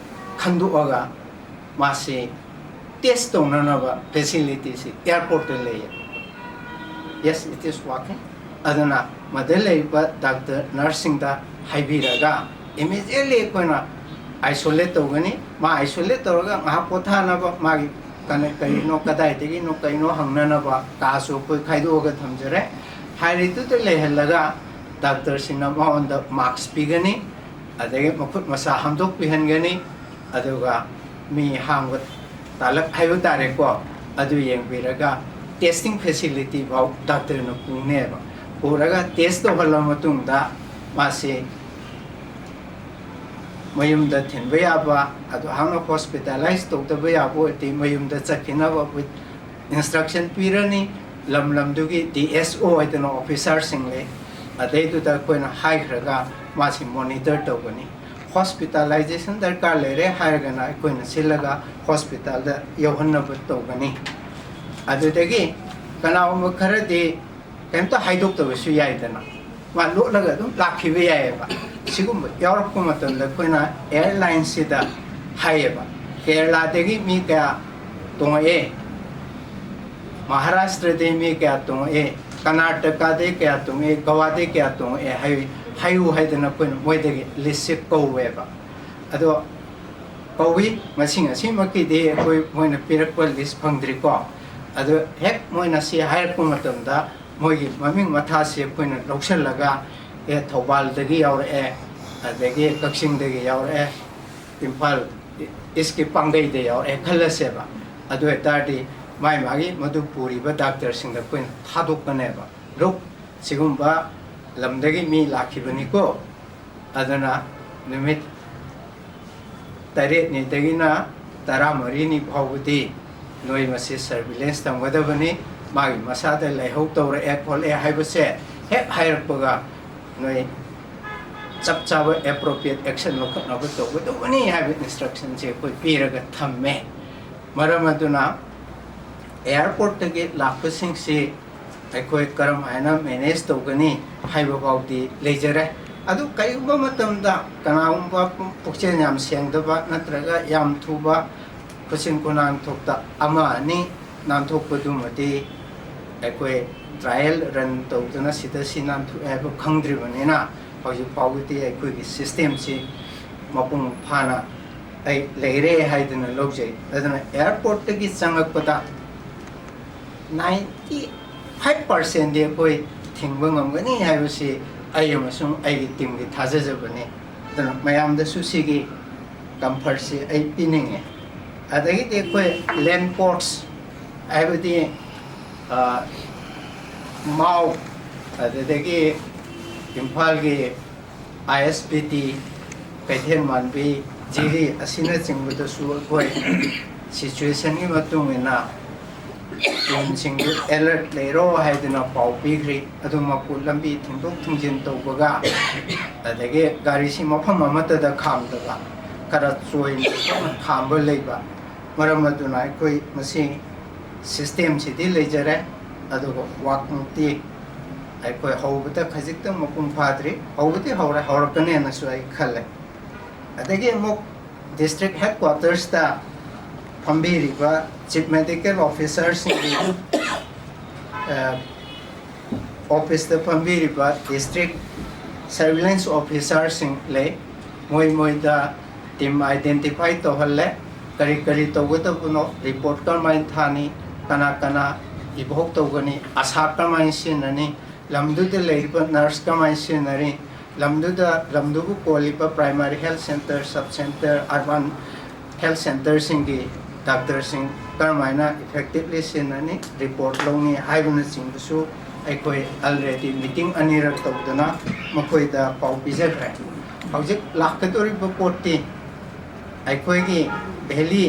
ꯈꯟꯗꯣꯛꯑꯒ ꯃꯥꯁꯤ ꯇꯦꯁ ꯇꯧꯅꯅꯕ ꯐꯦꯁꯤꯂꯤꯇꯤꯁꯤ ꯑꯦꯌꯥꯔꯄꯣꯔꯠꯇ ꯂꯩꯌꯦ꯫ Yes, it is working. ꯑꯗꯨꯅ ꯃꯗ ꯂꯩꯔꯤꯕ ꯗꯥꯛꯇꯔ ꯅꯔꯁꯁꯤꯡꯗ ꯍꯥꯏꯕꯤꯔꯒ, ꯏꯃꯤꯗꯤꯌꯦꯠꯂꯤ ꯑꯩꯈꯣꯏꯅ ꯑꯥꯏꯁꯣꯂꯦꯠ ꯇꯧꯒꯅꯤ꯫ ꯃꯥ ꯑꯥꯏꯁꯣꯂꯦꯠ ꯇꯧꯔꯒ ꯉꯥꯏꯍꯥꯛ ꯄꯣꯊꯥꯅꯕ, ꯃꯥꯒꯤ ꯀꯅ-, ꯀꯔꯤꯅꯣ, ꯀꯗꯥꯏꯗꯒꯤꯅꯣ, ꯀꯩꯅꯣ ꯍꯪꯅꯅꯕ ꯀꯥꯁꯨ ꯑꯩꯈꯣꯏ ꯈꯥꯏꯗꯣꯛꯑꯒ ꯊꯝꯖꯔꯦ꯫ ꯍꯥꯏꯔꯤꯗꯨꯗ ꯂꯩꯍꯜꯂꯒ ꯗꯥꯛꯇꯔꯁꯤꯡꯅ ꯃꯉꯣꯟꯗ ꯃꯥꯛꯁ ꯄꯤꯒꯅꯤ꯫ ꯑꯗꯒꯤ ꯃꯈꯨꯠ ꯃꯁꯥ ꯍꯥꯝꯗꯣꯛꯄꯤꯍꯟꯒꯅꯤ꯫ ꯑꯗꯨꯒ ꯃꯤ ꯍꯥꯡꯕ ꯇꯥꯂꯛ ꯍꯥꯏꯕ ꯇꯥꯔꯦꯀꯣ, ꯑꯗꯨ ꯌꯦꯡꯕꯤꯔꯒ testing facility ꯐꯥꯎ ꯗꯥꯛꯇꯔꯅ ꯄꯨꯅꯦꯕ꯫ ꯄꯨꯔꯒ test ꯇꯧꯍꯜꯂ ꯃꯇꯨꯡꯗ ꯃꯥꯁꯤ ꯃꯌꯨꯝꯗ ꯊꯤꯟꯕ ꯌꯥꯕ, ꯑꯗꯨ ꯍꯥꯟꯅ hospitalize ꯇꯧꯗꯕ ꯌꯥꯕ ꯑꯣꯏꯔꯗꯤ ꯃꯌꯨꯝꯗ ꯆꯠꯈꯤꯅꯕ with instruction ꯄꯤꯔꯅꯤ꯫ ꯂꯝ ꯂꯝꯗꯨꯒꯤ D S O ꯍꯥꯏꯗꯅ officerꯁꯤꯡ ꯂꯩ, ꯑꯗꯩꯗꯨꯗ ꯑꯩꯈꯣꯏꯅ ꯍꯥꯏꯈ꯭ꯔꯒ ꯃꯥꯁꯤ monitor ꯇꯧꯒꯅꯤ꯫ Hospitalization ꯗꯔꯀꯥꯔ ꯂꯩꯔꯦ ꯍꯥꯏꯔꯒꯅ ꯑꯩꯈꯣꯏꯅ ꯁꯤꯜꯂꯒ hospitalꯗ ꯌꯧꯍꯟꯅꯕ ꯇꯧꯒꯅꯤ꯫ ꯑꯗꯨꯗꯒꯤ ꯀꯅꯥꯒꯨꯝꯕ ꯈꯔꯗꯤ ꯀꯩꯝꯇ ꯍꯥꯏꯗꯣꯛꯇꯕꯁꯨ ꯌꯥꯏꯗꯅ, ꯃꯥ ꯂꯣꯠꯂꯒ ꯑꯗꯨꯝ ꯂꯥꯛꯈꯤꯕ ꯌꯥꯏꯑꯕ꯫ ꯁꯤꯒꯨꯝꯕ ꯌꯥꯎꯔꯛꯄ ꯃꯇꯝꯗ ꯑꯩꯈꯣꯏꯅ airlineꯁꯤꯗ ꯍꯥꯏꯌꯦꯕ, "ꯀꯦꯔꯂꯥꯗꯒꯤ ꯃꯤ ꯀꯌꯥ ꯇꯣꯡꯉꯛꯑꯦ, ꯃꯍꯥꯔꯥꯁꯇ꯭ꯔꯗꯒꯤ ꯃꯤ ꯀꯌꯥ ꯇꯣꯡꯉꯛꯑꯦ, ꯀꯔꯅꯥꯇꯀꯥꯗꯒꯤ ꯀꯌꯥ ꯇꯣꯡꯉꯛꯑꯦ, ꯒꯋꯥꯗꯒꯤ ꯀꯌꯥ ꯇꯣꯡꯉꯛꯑꯦ" ꯍꯥꯏ-, ꯍꯥꯏꯌꯨ ꯍꯥꯏꯗꯅ ꯑꯩꯈꯣꯏꯅ ꯃꯣꯏꯗꯒꯤ listꯁꯦ ꯀꯧꯋꯦꯕ꯫ ꯑꯗꯣ ꯀꯧꯏ, ꯃꯁꯤꯡ ꯑꯁꯤꯃꯛꯀꯤꯗꯤ ꯑꯩꯈꯣꯏ ꯃꯣꯏꯅ ꯄꯤꯔꯛꯄ list ꯐꯪꯗ꯭ꯔꯤꯀꯣ꯫ ꯑꯗꯣ ꯍꯦꯛ ꯃꯣꯏꯅ ꯁꯤ ꯍꯥꯏꯔꯛꯄ ꯃꯇꯝꯗ ꯃꯣꯏꯒꯤ ꯃꯃꯤꯡ ꯃꯊꯥꯁꯦ ꯑꯩꯈꯣꯏꯅ ꯂꯧꯁꯤꯜꯂꯒ, "ꯑꯦ, ꯊꯧꯕꯥꯜꯗꯒꯤ ꯌꯥꯎꯔꯛꯑꯦ, ꯑꯗꯒꯤ ꯀꯛꯆꯤꯡꯗꯒꯤ ꯌꯥꯎꯔꯛꯑꯦ, ꯏꯝꯐꯥꯜ ꯏꯁꯀꯤ ꯄꯥꯡꯒꯩꯗ ꯌꯥꯎꯔꯛꯑꯦ" ꯈꯜꯂꯁꯦꯕ꯫ ꯑꯗꯨ ꯑꯣꯏꯇꯥꯔꯗꯤ ꯃꯥꯏ ꯃꯥꯒꯤ ꯃꯗꯨ ꯄꯨꯔꯤꯕ ꯗꯥꯛꯇꯔꯁꯤꯡꯗ ꯑꯩꯈꯣꯏꯅ ꯊꯥꯗꯣꯛꯀꯅꯦꯕ, "ꯂꯨꯛ, ꯁꯤꯒꯨꯝꯕ ꯂꯝꯗꯒꯤ ꯃꯤ ꯂꯥꯛꯈꯤꯕꯅꯤꯀꯣ, ꯑꯗꯨꯅ ꯅꯨꯃꯤꯠ ꯇꯔꯦꯠꯅꯤꯗꯒꯤꯅ ꯇꯔꯥꯃꯔꯤꯅꯤ ꯐꯥꯎꯕꯗꯤ ꯅꯣꯏ ꯃꯁꯤ surveillance ꯊꯝꯒꯗꯕꯅꯤ꯫ ꯃꯥꯒꯤ ꯃꯁꯥꯗ ꯂꯥꯏꯍꯧ ꯇꯧꯔꯛꯑꯦ ꯈꯣꯠꯂꯛꯑꯦ ꯍꯥꯏꯕꯁꯦ ꯍꯦꯛ ꯍꯥꯏꯔꯛꯄꯒ ꯅꯣꯏ ꯆꯞ ꯆꯥꯕ appropriate action ꯂꯧꯈꯠꯅꯕ ꯇꯧꯒꯗꯧꯕꯅꯤ" ꯍꯥꯏꯕ instructionꯁꯦ ꯑꯩꯈꯣꯏ ꯄꯤꯔꯒ ꯊꯝꯃꯦ꯫ ꯃꯔꯝ ꯑꯗꯨꯅ airportꯇꯒꯤ ꯂꯥꯛꯄꯁꯤꯡꯁꯤ ꯑꯩꯈꯣꯏ ꯀꯔꯝ ꯍꯥꯏꯅ manage ꯇꯧꯒꯅꯤ ꯍꯥꯏꯕ ꯐꯥꯎꯗꯤ ꯂꯩꯖꯔꯦ꯫ ꯑꯗꯨ ꯀꯔꯤꯒꯨꯝꯕ ꯃꯇꯝꯗ ꯀꯅꯥꯒꯨꯝꯕ ꯄꯨꯛꯆꯦꯜ ꯌꯥꯝ ꯁꯦꯡꯗꯕ ꯅꯠꯇ꯭ꯔꯒ ꯌꯥꯝ ꯊꯨꯕ ꯈꯨꯠꯁꯤꯟ ꯈꯨꯅꯥꯟ ꯊꯣꯛꯇ ꯑꯃ ꯑꯅꯤ ꯅꯥꯟꯊꯣꯛꯄꯗꯨꯃꯗꯤ ꯑꯩꯈꯣꯏ trial run ꯇꯧꯗꯅ ꯁꯤꯗ ꯁꯤ ꯅꯥꯟꯊꯣꯛꯑꯦ ꯍꯥꯏꯕ ꯈꯪꯗ꯭ꯔꯤꯕꯅꯤꯅ ꯍꯧꯖꯤꯛ ꯐꯥꯎꯕꯗꯤ ꯑꯩꯈꯣꯏꯒꯤ systemꯁꯤ ꯃꯄꯨꯡ ꯐꯥꯅ ꯑꯩ ꯂꯩꯔꯦ ꯍꯥꯏꯗꯅ ꯂꯧꯖꯩ꯫ ꯑꯗꯨꯅ airportꯇꯒꯤ ꯆꯪꯉꯛꯄꯗ ninety five percentꯗꯤ ꯑꯩꯈꯣꯏ ꯊꯤꯡꯕ ꯉꯝꯒꯅꯤ ꯍꯥꯏꯕꯁꯤ ꯑꯩ ꯑꯃꯁꯨꯡ ꯑꯩꯒꯤ teamꯒꯤ ꯊꯥꯖꯖꯕꯅꯤ꯫ ꯑꯗꯨꯅ ꯃꯌꯥꯝꯗꯁꯨ ꯁꯤꯒꯤ ꯀꯝꯐꯔꯠꯁꯤ ꯑꯩ ꯄꯤꯅꯤꯡꯉꯦ꯫ ꯑꯗꯒꯤꯗꯤ ꯑꯩꯈꯣꯏ ꯂꯦꯟ ꯄꯣꯔꯠꯁ ꯍꯥꯏꯕꯗꯤ, ꯑ, ꯃꯥꯎ, ꯑꯗꯨꯗꯒꯤ ꯏꯝꯐꯥꯜꯒꯤ ꯑꯥꯏ ꯑꯦꯁ ꯕꯤ ꯇꯤ, ꯀꯩꯊꯦꯜ ꯃꯥꯟꯕꯤ, ꯖꯤꯔꯤ ꯑꯁꯤꯅꯆꯤꯡꯕꯗꯁꯨ ꯑꯩꯈꯣꯏ ꯁꯤꯆꯨꯋꯦꯁꯟꯒꯤ ꯃꯇꯨꯡ ꯏꯟꯅ ꯇꯤꯝꯁꯤꯡꯗꯨ ꯑꯦꯂꯔꯠ ꯂꯩꯔꯣ ꯍꯥꯏꯗꯨꯅ ꯄꯥꯎ ꯄꯤꯈ꯭ꯔꯤ꯫ ꯑꯗꯨꯃꯛꯄꯨ ꯂꯝꯕꯤ ꯊꯤꯡꯗꯣꯛ ꯊꯤꯡꯖꯤꯟ ꯇꯧꯕꯒ, ꯑꯗꯒꯤ ꯒꯥꯔꯤꯁꯤ ꯃꯐꯝ ꯑꯃꯠꯇꯗ ꯈꯥꯝꯗꯕ, ꯈꯔ ꯆꯣꯏꯅ ꯈꯥꯝꯕ ꯂꯩꯕ, ꯃꯔꯝ ꯑꯗꯨꯅ ꯑꯩꯈꯣꯏ ꯃꯁꯤ ꯁꯤꯁꯇꯦꯝꯁꯤꯗꯤ ꯂꯩꯖꯔꯦ, ꯑꯗꯨꯒ ꯋꯥꯛꯃꯨꯛꯇꯤ ꯑꯩꯈꯣꯏ ꯍꯧꯕꯗ ꯈꯖꯤꯛꯇꯪ ꯃꯄꯨꯡ ꯐꯥꯗ꯭ꯔꯤ꯫ ꯍꯧꯕꯗꯤ ꯍꯧꯔꯦ, ꯍꯧꯔꯛꯀꯅꯦꯅꯁꯨ ꯑꯩ ꯈꯜꯂꯦ꯫ ꯑꯗꯒꯤ ꯑꯃꯨꯛ ꯗꯤꯁꯇ꯭ꯔꯤꯛ ꯍꯦꯗꯀ꯭ꯋꯥꯇꯔꯁꯇ ꯐꯝꯕꯤꯔꯤꯕ ꯆꯤꯐ ꯃꯦꯗꯤꯀꯦꯜ ꯑꯣꯐꯤꯁꯥꯔꯁꯤꯡꯒꯤ, ꯑ, ꯑꯣꯐꯤꯁꯇ ꯐꯝꯕꯤꯔꯤꯕ ꯗꯤꯁꯇ꯭ꯔꯤꯛ ꯁꯔꯚꯤꯂꯦꯟꯁ ꯑꯣꯐꯤꯁꯥꯔꯁꯤꯡ ꯂꯩ꯫ ꯃꯣꯏ ꯃꯣꯏꯗ ꯇꯤꯝ ꯑꯥꯏꯗꯦꯟꯇꯤꯐꯥꯏ ꯇꯧꯍꯜꯂꯦ꯫ ꯀꯔꯤ ꯀꯔꯤ ꯇꯧꯒꯗꯕꯅꯣ, ꯔꯤꯄꯣꯔꯠ ꯀꯔꯝꯍꯥꯏꯅ ꯊꯥꯅꯤ, ꯀꯅꯥ ꯀꯅꯥ ꯏꯚꯣꯛ ꯇꯧꯒꯅꯤ, ꯑꯁꯥ ꯀꯔꯝꯍꯥꯏꯅ ꯁꯤꯖꯤꯟꯅꯅꯤ, ꯂꯝꯗꯨꯗ ꯂꯩꯔꯤꯕ ꯅꯔꯁ ꯀꯔꯝꯍꯥꯏꯅ ꯁꯤꯖꯤꯟꯅꯔꯤ, ꯂꯝꯗꯨꯗ, ꯂꯝꯗꯨꯕꯨ ꯀꯣꯜꯂꯤꯕ primary health centre, sub centre, urban health ꯁꯦꯟꯇꯔꯁꯤꯡꯒꯤ ꯗꯥꯛꯇꯔꯁꯤꯡ ꯀꯔꯝꯍꯥꯏꯅ ꯏꯐꯦꯛꯇꯤꯚꯂꯤ ꯁꯤꯖꯤꯟꯅꯅꯤ, ꯔꯤꯄꯣꯔꯠ ꯂꯧꯅꯤ ꯍꯥꯏꯕꯅꯆꯤꯡꯕꯁꯨ ꯑꯩꯈꯣꯏ ꯑꯜꯔꯦꯗꯤ ꯃꯤꯇꯤꯡ ꯑꯅꯤꯔꯛ ꯇꯧꯗꯨꯅ ꯃꯈꯣꯏꯗ ꯄꯥꯎ ꯄꯤꯖꯈ꯭ꯔꯦ꯫ ꯍꯧꯖꯤꯛ ꯂꯥꯛꯀꯗꯧꯔꯤꯕ ꯄꯣꯠꯇꯤ ꯑꯩꯈꯣꯏꯒꯤ ꯚꯦꯂꯤ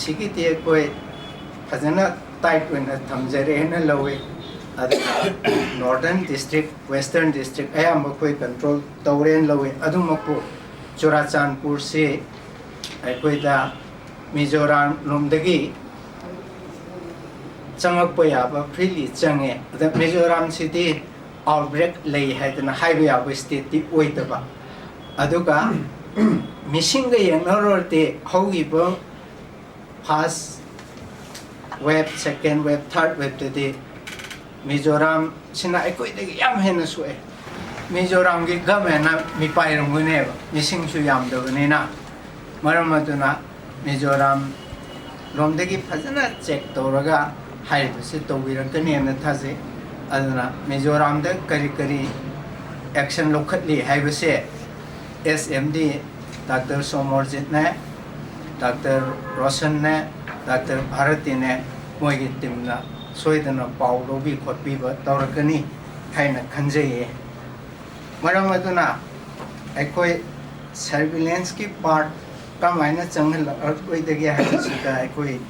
ꯁꯤꯒꯤꯗꯤ ꯑꯩꯈꯣꯏ ꯐꯖꯅ ꯇꯥꯏꯠ ꯑꯣꯏꯅ ꯊꯝꯖꯔꯦꯅ ꯂꯧꯏ꯫ ꯑꯗꯨꯒ ꯅꯣꯔꯗꯔꯟ ꯗꯤꯁꯇ꯭ꯔꯤꯛ, ꯋꯦꯁꯇꯔꯟ ꯗꯤꯁꯇ꯭ꯔꯤꯛ ꯑꯌꯥꯝꯕ ꯑꯩꯈꯣꯏ ꯀꯟꯇ꯭ꯔꯣꯜ ꯇꯧꯔꯦꯅ ꯂꯧꯏ꯫ ꯑꯗꯨꯃꯛꯄꯨ ꯆꯨꯔꯥꯆꯥꯟꯄꯨꯔꯁꯤ ꯑꯩꯈꯣꯏꯗ ꯃꯤꯖꯣꯔꯥꯝ ꯂꯣꯝꯗꯒꯤ ꯆꯪꯉꯛꯄ ꯌꯥꯕ ꯐ꯭ꯔꯤꯂꯤ ꯆꯪꯉꯦ꯫ ꯑꯗ ꯃꯤꯖꯣꯔꯥꯝꯁꯤꯗꯤ ꯑꯥꯎꯠꯕ꯭ꯔꯦꯛ ꯂꯩ ꯍꯥꯏꯗꯅ ꯍꯥꯏꯕ ꯌꯥꯕ ꯁ꯭ꯇꯦꯠꯇꯤ ꯑꯣꯏꯗꯕ꯫ ꯑꯗꯨꯒ ꯃꯤꯁꯤꯡꯒ ꯌꯦꯡꯅꯔꯨꯔꯗꯤ ꯍꯧꯈꯤꯕ ꯐꯥꯔꯁ ꯋꯦꯕ, ꯁꯦꯀꯦꯟ ꯋꯦꯕ, ꯊꯥꯔꯠ ꯋꯦꯕꯇꯗꯤ ꯃꯤꯖꯣꯔꯥꯝꯁꯤꯅ ꯑꯩꯈꯣꯏꯗꯒꯤ ꯌꯥꯝ ꯍꯦꯟꯅ ꯁꯣꯛꯑꯦ꯫ ꯃꯤꯖꯣꯔꯥꯝꯒꯤ ꯒꯃꯦꯟꯅ ꯃꯤꯄꯥꯏꯔꯝꯒꯅꯦꯕ, ꯃꯤꯁꯤꯡꯁꯨ ꯌꯥꯝꯗꯕꯅꯤꯅ꯫ ꯃꯔꯝ ꯑꯗꯨꯅ ꯃꯤꯖꯣꯔꯥꯝ ꯂꯣꯝꯗꯒꯤ ꯐꯖꯅ ꯆꯦꯛ ꯇꯧꯔꯒ ꯍꯥꯏꯔꯤꯕꯁꯤ ꯇꯧꯕꯤꯔꯛꯀꯅꯦꯅ ꯊꯥꯖꯩ꯫ ꯑꯗꯨꯅ ꯃꯤꯖꯣꯔꯥꯝꯗ ꯀꯔꯤ ꯀꯔꯤ ꯑꯦꯛꯁꯟ ꯂꯧꯈꯠꯂꯤ ꯍꯥꯏꯕꯁꯦ ꯑꯦꯁ ꯑꯦꯝ ꯗꯤ, ꯗꯥꯛꯇꯔ ꯁꯣꯃꯣꯔꯖꯤꯠꯅꯦ, ꯗꯥꯛꯇꯔ ꯔꯣꯁꯟꯅꯦ, ꯗꯥꯛꯇꯔ ꯚꯥꯔꯇꯤꯅꯦ, ꯃꯣꯏꯒꯤ ꯇꯤꯝꯅ ꯁꯣꯏꯗꯅ ꯄꯥꯎ ꯂꯧꯕꯤ ꯈꯣꯠꯄꯤꯕ ꯇꯧꯔꯛꯀꯅꯤ ꯍꯥꯏꯅ ꯈꯟꯖꯩꯌꯦ꯫ ꯃꯔꯝ ꯑꯗꯨꯅ ꯑꯩꯈꯣꯏ ꯁꯔꯚꯤꯂꯦꯟꯁꯀꯤ ꯄꯥꯔꯠ ꯀꯃꯥꯏꯅ ꯆꯪꯍꯜꯂꯛꯑꯣꯏꯗꯒꯦ ꯍꯥꯏꯕꯁꯤꯗ ꯑꯩꯈꯣꯏ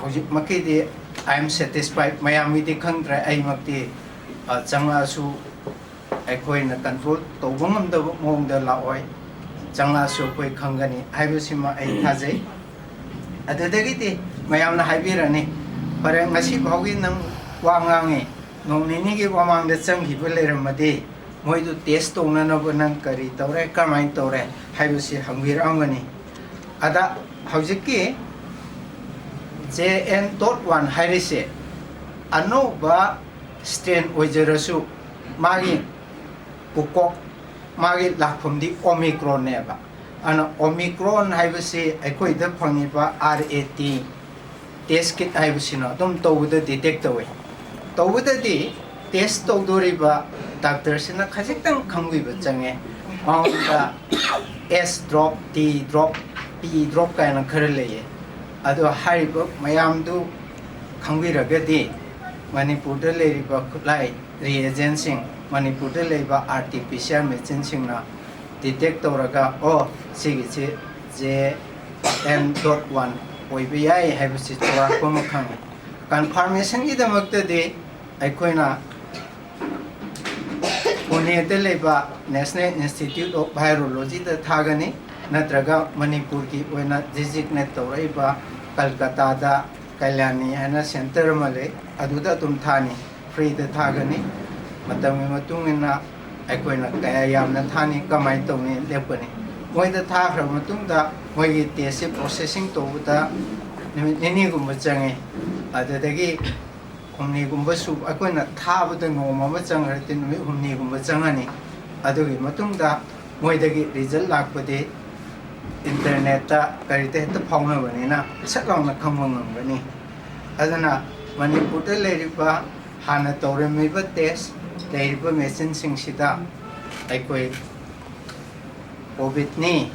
ꯍꯧꯖꯤꯛꯃꯛꯀꯤꯗꯤ I am satisfied, ꯃꯌꯥꯝꯒꯤꯗꯤ ꯈꯪꯗ꯭ꯔꯦ, ꯑꯩꯃꯛꯇꯤ, ꯑ, ꯆꯪꯂꯛꯑꯁꯨ ꯑꯩꯈꯣꯏꯅ ꯀꯟꯇ꯭ꯔꯣꯜ ꯇꯧꯕ ꯉꯝꯗꯕ ꯃꯑꯣꯡꯗ ꯂꯥꯛꯑꯣꯏ, ꯆꯪꯂꯛꯑꯁꯨ ꯑꯩꯈꯣꯏ ꯈꯪꯒꯅꯤ ꯍꯥꯏꯕꯁꯤꯃ ꯑꯩ ꯊꯥꯖꯩ꯫ ꯑꯗꯨꯗꯒꯤꯗꯤ ꯃꯌꯥꯝꯅ ꯍꯥꯏꯕꯤꯔꯅꯤ, "ꯐꯔꯦ, ꯉꯁꯤ ꯐꯥꯎꯒꯤ ꯅꯪ ꯋꯥ ꯉꯥꯡꯉꯤ, ꯅꯣꯡ ꯅꯤꯅꯤꯒꯤ ꯃꯃꯥꯡꯗ ꯆꯪꯈꯤꯕ ꯂꯩꯔꯝꯃꯗꯤ ꯃꯣꯏꯗꯨ ꯇꯦꯁ ꯇꯧꯅꯅꯕ ꯅꯪ ꯀꯔꯤ ꯇꯧꯔꯦ, ꯀꯔꯝꯍꯥꯏꯅ ꯇꯧꯔꯦ?" ꯍꯥꯏꯕꯁꯤ ꯍꯪꯕꯤꯔꯛꯑꯝꯒꯅꯤ꯫ ꯑꯗ ꯍꯧꯖꯤꯛꯀꯤ J N dot one ꯍꯥꯏꯔꯤꯁꯦ ꯑꯅꯧꯕ ꯁ꯭ꯇ꯭ꯔꯦꯟ ꯑꯣꯏꯖꯔꯁꯨ ꯃꯥꯒꯤ ꯄꯨꯀꯣꯛ, ꯃꯥꯒꯤ ꯂꯥꯛꯐꯝꯗꯤ ꯑꯣꯃꯤꯀ꯭ꯔꯣꯟꯅꯦꯕ꯫ ꯑꯗꯨꯅ ꯑꯣꯃꯤꯀ꯭ꯔꯣꯟ ꯍꯥꯏꯕꯁꯤ ꯑꯩꯈꯣꯏꯗ ꯐꯪꯉꯤꯕ R A T test kit ꯍꯥꯏꯕꯁꯤꯅ ꯑꯗꯨꯝ ꯇꯧꯕꯗ ꯗꯤꯇꯦꯛ ꯇꯧꯋꯤ꯫ ꯇꯧꯕꯗꯗꯤ ꯇꯦꯁ ꯇꯧꯗꯣꯔꯤꯕ ꯗꯥꯛꯇꯔꯁꯤꯅ ꯈꯖꯤꯛꯇꯪ ꯈꯪꯕꯤꯕ ꯆꯪꯉꯦ꯫ ꯃꯉꯣꯟꯗ S drop, T drop, P drop ꯀꯥꯏꯅ ꯈꯔ ꯂꯩꯌꯦ꯫ ꯑꯗꯣ ꯍꯥꯏꯔꯤꯕ ꯃꯌꯥꯝꯗꯨ ꯈꯪꯕꯤꯔꯒꯗꯤ ꯃꯅꯤꯄꯨꯔꯗ ꯂꯩꯔꯤꯕ ꯈꯨꯠꯂꯥꯏ, ꯔꯤꯑꯦꯖꯦꯟꯁꯤꯡ, ꯃꯅꯤꯄꯨꯔꯗ ꯂꯩꯕ R T P C R ꯃꯦꯆꯤꯟꯁꯤꯡꯅ ꯗꯤꯇꯦꯛ ꯇꯧꯔꯒ, "ꯑꯣ, ꯁꯤꯒꯤꯁꯤ J N dot one ꯑꯣꯏꯕ ꯌꯥꯏ" ꯍꯥꯏꯕꯁꯤ ꯆꯥꯎꯔꯥꯛꯄ ꯑꯃ ꯈꯪꯉꯤ꯫ ꯀꯟꯐꯥꯔꯃꯦꯁꯟꯒꯤꯗꯃꯛꯇꯗꯤ ꯑꯩꯈꯣꯏꯅ ꯄꯨꯅꯦꯗ ꯂꯩꯕ National Institute of Virologyꯗ ꯊꯥꯒꯅꯤ, ꯅꯠꯇ꯭ꯔꯒ ꯃꯅꯤꯄꯨꯔꯒꯤ ꯑꯣꯏꯅ ꯗꯤꯖꯤꯒꯅꯦꯠ ꯇꯧꯔꯛꯏꯕ ꯀꯜꯀꯇꯥꯗ ꯀꯜꯌꯥꯅꯤ ꯍꯥꯏꯅ ꯁꯦꯟꯇꯔ ꯑꯃ ꯂꯩ, ꯑꯗꯨꯗ ꯑꯗꯨꯝ ꯊꯥꯅꯤ, ꯐ꯭ꯔꯤꯗ ꯊꯥꯒꯅꯤ꯫ ꯃꯇꯝꯒꯤ ꯃꯇꯨꯡ ꯏꯟꯅ ꯑꯩꯈꯣꯏꯅ ꯀꯌꯥ ꯌꯥꯝꯅ ꯊꯥꯅꯤ, ꯀꯃꯥꯏꯅ ꯇꯧꯅꯤ ꯂꯦꯞꯀꯅꯤ꯫ ꯃꯣꯏꯗ ꯊꯥꯈ꯭ꯔꯕ ꯃꯇꯨꯡꯗ ꯃꯣꯏꯒꯤ ꯇꯦꯁꯁꯤ ꯄ꯭ꯔꯣꯁꯦꯁꯤꯡ ꯇꯧꯕꯗ ꯅꯨꯃꯤꯠ ꯅꯤꯅꯤꯒꯨꯝꯕ ꯆꯪꯉꯤ꯫ ꯑꯗꯨꯗꯒꯤ ꯍꯨꯝꯅꯤꯒꯨꯝꯕ ꯁꯨ-, ꯑꯩꯈꯣꯏꯅ ꯊꯥꯕꯗ ꯅꯣꯡꯃ ꯑꯃ ꯆꯪꯈ꯭ꯔꯗꯤ ꯅꯨꯃꯤꯠ ꯍꯨꯝꯅꯤꯒꯨꯝꯕ ꯆꯪꯉꯅꯤ꯫ ꯑꯗꯨꯒꯤ ꯃꯇꯨꯡꯗ ꯃꯣꯏꯗꯒꯤ ꯔꯤꯖꯜ ꯂꯥꯛꯄꯗꯤ ꯏꯟꯇꯔꯅꯦꯠꯇ ꯀꯔꯤꯗ ꯍꯦꯛꯇ ꯐꯥꯎꯅꯕꯅꯤꯅ ꯁꯠ ꯂꯥꯎꯅ ꯈꯪꯕ ꯉꯝꯒꯅꯤ꯫ ꯑꯗꯨꯅ ꯃꯅꯤꯄꯨꯔꯗ ꯂꯩꯔꯤꯕ ꯍꯥꯟꯅ ꯇꯧꯔꯝꯃꯤꯕ ꯇꯦꯁ, ꯂꯩꯔꯤꯕ ꯃꯦꯆꯤꯟꯁꯤꯡꯁꯤꯗ ꯑꯩꯈꯣꯏ ꯀꯣꯚꯤꯗꯅꯤ,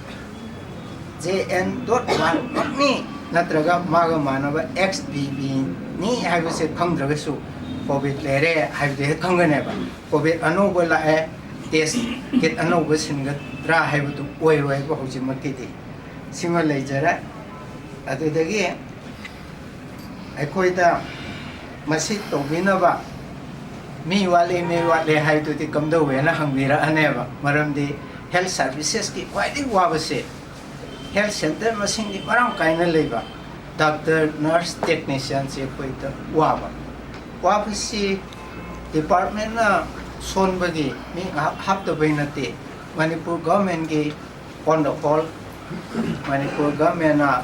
ꯖꯦ ꯑꯦꯟ ꯗꯣꯠ ꯋꯥꯟꯃꯛꯅꯤ, ꯅꯠꯇ꯭ꯔꯒ ꯃꯥꯒ ꯃꯥꯟꯅꯕ ꯑꯦꯛꯁ ꯕꯤ ꯕꯤꯅꯤ ꯍꯥꯏꯕꯁꯦ ꯈꯪꯗ꯭ꯔꯒꯁꯨ ꯀꯣꯚꯤꯗ ꯂꯩꯔꯦ ꯍꯥꯏꯕꯗꯤ ꯍꯦꯛ ꯈꯪꯒꯅꯦꯕ꯫ ꯀꯣꯚꯤꯗ ꯑꯅꯧꯕ ꯂꯥꯛꯑꯦ, ꯇꯦꯁ ꯀꯤꯠ ꯑꯅꯧꯕ ꯁꯤꯟꯒꯗ꯭ꯔꯥ ꯍꯥꯏꯕꯗꯨ ꯑꯣꯏꯔꯣꯏꯕ ꯍꯧꯖꯤꯛꯃꯛꯀꯤꯗꯤ꯫ ꯁꯤꯃ ꯂꯩꯖꯔꯦ꯫ ꯑꯗꯨꯗꯒꯤ ꯑꯩꯈꯣꯏꯗ ꯃꯁꯤ ꯇꯧꯕꯤꯅꯕ ꯃꯤ ꯋꯥꯠꯂꯤ, ꯃꯤ ꯋꯥꯠꯂꯤ ꯍꯥꯏꯗꯨꯗꯤ ꯀꯝꯗꯧꯋꯦꯅ ꯍꯪꯕꯤꯔꯛꯑꯅꯦꯕ꯫ ꯃꯔꯝꯗꯤ ꯍꯦꯜꯊ ꯁꯥꯔꯚꯤꯁꯦꯁꯀꯤ ꯈ꯭ꯋꯥꯏꯗꯒꯤ ꯋꯥꯕꯁꯦ ꯍꯦꯜꯊ ꯁꯦꯟꯇꯔ ꯃꯁꯤꯡꯗꯤ ꯃꯔꯥꯡ ꯀꯥꯏꯅ ꯂꯩꯕ, ꯗꯥꯛꯇꯔ, ꯅꯔꯁ, ꯇꯦꯛꯅꯤꯁꯤꯌꯥꯟꯁꯦ ꯑꯩꯈꯣꯏꯗ ꯋꯥꯕ꯫ ꯋꯥꯕꯁꯤ ꯗꯤꯄꯥꯔꯠꯃꯦꯟꯅ ꯁꯣꯟꯕꯒꯤ ꯃꯤ ꯍꯥꯞ-, ꯍꯥꯞꯇꯕꯩ ꯅꯠꯇꯦ꯫ ꯃꯅꯤꯄꯨꯔ ꯒꯚꯔꯟꯃꯦꯟꯒꯤ on the whole, ꯃꯅꯤꯄꯨꯔ ꯒꯚꯔꯟꯃꯦꯟꯅ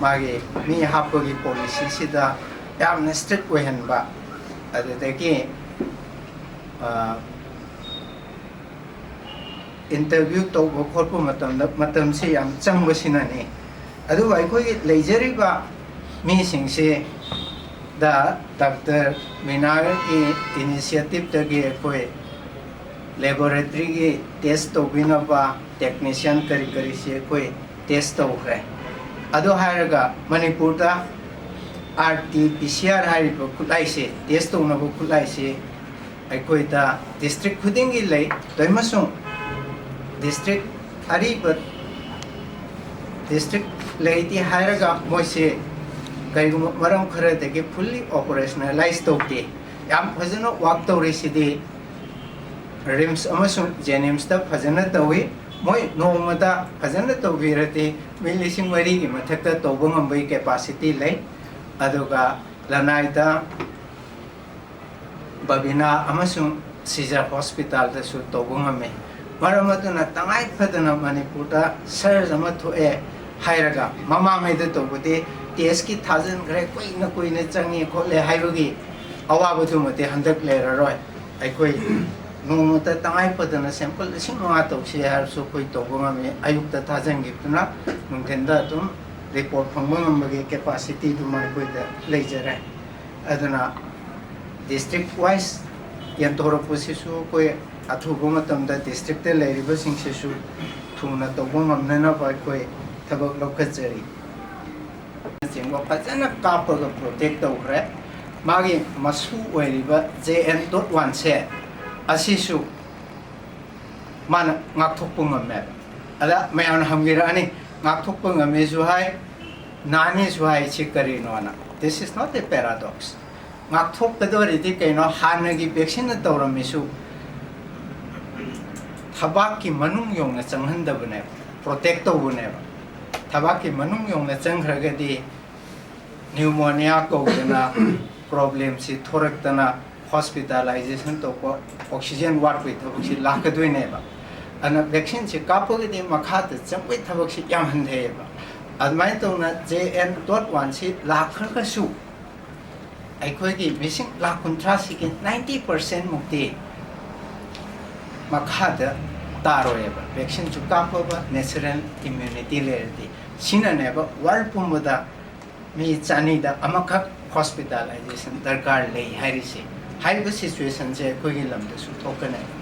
ꯃꯥꯒꯤ ꯃꯤ ꯍꯥꯞꯄꯒꯤ ꯄꯣꯂꯤꯁꯤꯁꯤꯗ ꯌꯥꯝꯅ ꯏꯁꯇ꯭ꯔꯤꯛ ꯑꯣꯏꯍꯟꯕ, ꯑꯗꯨꯗꯒꯤ, ꯑ, ꯏꯟꯇꯔꯚ꯭ꯌꯨ ꯇꯧꯕ ꯈꯣꯠꯄ ꯃꯇꯝꯗ ꯃꯇꯝꯁꯤ ꯌꯥꯝ ꯆꯪꯕꯁꯤꯅꯅꯤ꯫ ꯑꯗꯨꯒ ꯑꯩꯈꯣꯏꯒꯤ ꯂꯩꯖꯔꯤꯕ ꯃꯤꯁꯤꯡꯁꯤꯗ ꯗꯥꯛꯇꯔ ꯃꯤꯅꯥꯒꯤ ꯏꯅꯤꯁꯤꯌꯦꯇꯤꯞꯇꯒꯤ ꯑꯩꯈꯣꯏ ꯂꯦꯕꯣꯔꯦꯇꯔꯤꯒꯤ ꯇꯦꯁ ꯇꯧꯕꯤꯅꯕ ꯇꯦꯛꯅꯤꯁꯤꯌꯥꯟ ꯀꯔꯤ ꯀꯔꯤꯁꯤ ꯑꯩꯈꯣꯏ ꯇꯦꯁ ꯇꯧꯈ꯭ꯔꯦ꯫ ꯑꯗꯨ ꯍꯥꯏꯔꯒ ꯃꯅꯤꯄꯨꯔꯗ R T P C R ꯍꯥꯏꯔꯤꯕ ꯈꯨꯠꯂꯥꯏꯁꯦ, ꯇꯦꯁ ꯇꯧꯅꯕ ꯈꯨꯠꯂꯥꯏꯁꯦ ꯑꯩꯈꯣꯏꯗ ꯗꯤꯁꯇ꯭ꯔꯤꯛ ꯈꯨꯗꯤꯡꯒꯤ ꯂꯩ꯫ ꯇꯧꯏꯃꯁꯨꯡ ꯗꯤꯁꯇ꯭ꯔꯤꯛ ꯑꯔꯤꯕ ꯗꯤꯁꯇ꯭ꯔꯤꯛ ꯂꯩꯇꯦ ꯍꯥꯏꯔꯒ ꯃꯣꯏꯁꯦ ꯀꯔꯤꯒꯨꯝꯕ ꯃꯔꯝ ꯈꯔꯗꯒꯤ ꯐꯨꯜꯂꯤ ꯑꯣꯄꯔꯦꯁꯅꯦꯂꯥꯏꯁ ꯇꯧꯗꯦ꯫ ꯌꯥꯝ ꯐꯖꯅ ꯋꯥꯛ ꯇꯧꯔꯤꯁꯤꯗꯤ ꯔꯤꯝꯁ ꯑꯃꯁꯨꯡ ꯖꯦꯅꯤꯝꯁꯇ ꯐꯖꯅ ꯇꯧꯏ꯫ ꯃꯣꯏ ꯅꯣꯡꯃꯗ ꯐꯖꯅ ꯇꯧꯕꯤꯔꯗꯤ ꯃꯤ ꯂꯤꯁꯤꯡ ꯃꯔꯤꯒꯤ ꯃꯊꯛꯇ ꯇꯧꯕ ꯉꯝꯕꯒꯤ ꯀꯦꯄꯥꯁꯤꯇꯤ ꯂꯩ꯫ ꯑꯗꯨꯒ ꯂꯅꯥꯏꯗ ꯕꯕꯤꯅꯥ ꯑꯃꯁꯨꯡ ꯁꯤꯖꯔ ꯍꯣꯁꯄꯤꯇꯥꯜꯗꯁꯨ ꯇꯧꯕ ꯉꯝꯃꯤ꯫ ꯃꯔꯝ ꯑꯗꯨꯅ ꯇꯉꯥꯏ ꯐꯗꯅ ꯃꯅꯤꯄꯨꯔꯗ ꯁꯔꯖ ꯑꯃ ꯊꯣꯛꯑꯦ ꯍꯥꯏꯔꯒ ꯃꯃꯥꯡꯉꯩꯗ ꯇꯧꯕꯗꯤ ꯇꯦꯁꯀꯤ ꯊꯥꯖꯤꯟꯈ꯭ꯔꯦ, ꯀꯨꯏꯅ ꯀꯨꯏꯅ ꯆꯪꯉꯤ ꯈꯣꯠꯂꯦ ꯍꯥꯏꯕꯒꯤ ꯑꯋꯥꯕꯗꯨꯃꯗꯤ ꯍꯟꯗꯛ ꯂꯩꯔꯔꯣꯏ꯫ ꯑꯩꯈꯣꯏ ꯅꯣꯡꯃꯇ ꯇꯉꯥꯏ ꯐꯗꯅ ꯁꯦꯝꯄꯜ ꯂꯤꯁꯤꯡ ꯃꯉꯥ ꯇꯧꯁꯤ ꯍꯥꯏꯔꯁꯨ ꯑꯩꯈꯣꯏ ꯇꯧꯕ ꯉꯝꯃꯤ꯫ ꯑꯌꯨꯛꯇ ꯊꯥꯖꯤꯟꯈꯤꯕꯗꯨꯅ ꯅꯨꯡꯊꯤꯟꯗ ꯑꯗꯨꯝ ꯔꯤꯄꯣꯔꯠ ꯐꯪꯕ ꯉꯝꯕꯒꯤ ꯀꯦꯄꯥꯁꯤꯇꯤꯗꯨꯃ ꯑꯩꯈꯣꯏꯗ ꯂꯩꯖꯔꯦ꯫ ꯑꯗꯨꯅ ꯗꯤꯁꯇ꯭ꯔꯤꯛ ꯋꯥꯏꯁ ꯌꯦꯟꯊꯣꯔꯛꯄꯁꯤꯁꯨ ꯑꯩꯈꯣꯏ ꯑꯊꯨꯕ ꯃꯇꯝꯗ ꯗꯤꯁꯇ꯭ꯔꯤꯛꯇ ꯂꯩꯔꯤꯕꯁꯤꯡꯁꯤꯁꯨ ꯊꯨꯅ ꯇꯧꯕ ꯉꯝꯅꯅꯕ ꯑꯩꯈꯣꯏ ꯊꯕꯛ ꯂꯧꯈꯠꯆꯔꯤ꯫ ꯆꯤꯡꯕ ꯐꯖꯅ ꯀꯥꯞꯄꯒ ꯄ꯭ꯔꯣꯇꯦꯛ ꯇꯧꯈ꯭ꯔꯦ꯫ ꯃꯥꯒꯤ ꯃꯁꯨ ꯑꯣꯏꯔꯤꯕ ꯖꯦ ꯑꯦꯟ ꯗꯣꯠ ꯋꯥꯟꯁꯦ ꯑꯁꯤꯁꯨ ꯃꯥꯅ ꯉꯥꯛꯊꯣꯛꯄ ꯉꯝꯃꯦꯕ꯫ ꯑꯗ ꯃꯌꯥꯝꯅ ꯍꯪꯕꯤꯔꯛꯑꯅꯤ, "ꯉꯥꯛꯊꯣꯛꯄ ꯉꯝꯃꯦꯁꯨ ꯍꯥꯏ, ꯅꯥꯅꯤꯁꯨ ꯍꯥꯏ, ꯁꯤ ꯀꯔꯤꯅꯣꯅ?" This is not a paradox. ꯉꯥꯛꯊꯣꯛꯀꯗꯧꯔꯤꯗꯤ ꯀꯩꯅꯣ? ꯍꯥꯟꯅꯒꯤ ꯚꯦꯛꯁꯤꯟꯅ ꯇꯧꯔꯝꯃꯤꯁꯨ ꯊꯕꯥꯛꯀꯤ ꯃꯅꯨꯡ ꯌꯧꯅ ꯆꯪꯍꯟꯗꯕꯅꯦꯕ, ꯄ꯭ꯔꯣꯇꯦꯛ ꯇꯧꯕꯅꯦꯕ꯫ ꯊꯕꯥꯛꯀꯤ ꯃꯅꯨꯡ ꯌꯧꯅ ꯆꯪꯈ꯭ꯔꯒꯗꯤ ꯅ꯭ꯌꯨꯃꯣꯅꯤꯌꯥ ꯀꯧꯗꯅ ꯄ꯭ꯔꯣꯕ꯭ꯂꯦꯝꯁꯤ ꯊꯣꯔꯛꯇꯅ ꯍꯣꯁꯄꯤꯇꯥꯂꯥꯏꯖꯦꯁꯟ ꯇꯧꯕ, ꯑꯣꯛꯁꯤꯖꯦꯟ ꯋꯥꯠꯄꯒꯤ ꯊꯕꯛꯁꯤ ꯂꯥꯛꯀꯗꯣꯏꯅꯦꯕ꯫ ꯑꯗꯨꯅ ꯚꯦꯛꯁꯤꯟꯁꯤ ꯀꯥꯞꯄꯒꯗꯤ ꯃꯈꯥꯗ ꯆꯪꯕꯒꯤ ꯊꯕꯛꯁꯤ ꯌꯥꯝꯍꯟꯊꯩꯑꯕ꯫ ꯑꯗꯨꯃꯥꯏꯅ ꯇꯧꯅ ꯖꯦ ꯑꯦꯟ ꯗꯣꯠ ꯋꯥꯟꯁꯤ ꯂꯥꯛꯈ꯭ꯔꯒꯁꯨ ꯑꯩꯈꯣꯏꯒꯤ ꯃꯤꯁꯤꯡ ꯂꯥꯈ ꯀꯨꯟꯊ꯭ꯔꯥꯁꯤꯒꯤ ꯅꯥꯏꯟꯇꯤ ꯄꯥꯔꯁꯦꯟ ꯃꯨꯛꯇꯤ ꯃꯈꯥꯗ ꯇꯥꯔꯣꯏꯑꯕ, ꯚꯦꯛꯁꯤꯟꯁꯨ ꯀꯥꯞꯄꯕ ꯅꯦꯆꯔꯦꯜ ꯏꯝꯃ꯭ꯌꯨꯅꯤꯇꯤ ꯂꯩꯔꯗꯤ꯫ ꯁꯤꯅꯅꯦꯕ ꯋꯥꯔꯜ ꯄꯨꯝꯕꯗ ꯃꯤ ꯆꯅꯤꯗ ꯑꯃꯈꯛ ꯍꯣꯁꯄꯤꯇꯥꯂꯥꯏꯖꯦꯁꯟ ꯗꯔꯀꯥꯔ ꯂꯩ ꯍꯥꯏꯔꯤꯁꯦ꯫ ꯍꯥꯏꯔꯤꯕ ꯁꯤꯆꯨꯋꯦꯁꯟꯁꯦ ꯑꯩꯈꯣꯏꯒꯤ ꯂꯝꯗꯁꯨ ꯊꯣꯛꯀꯅꯦꯕ꯫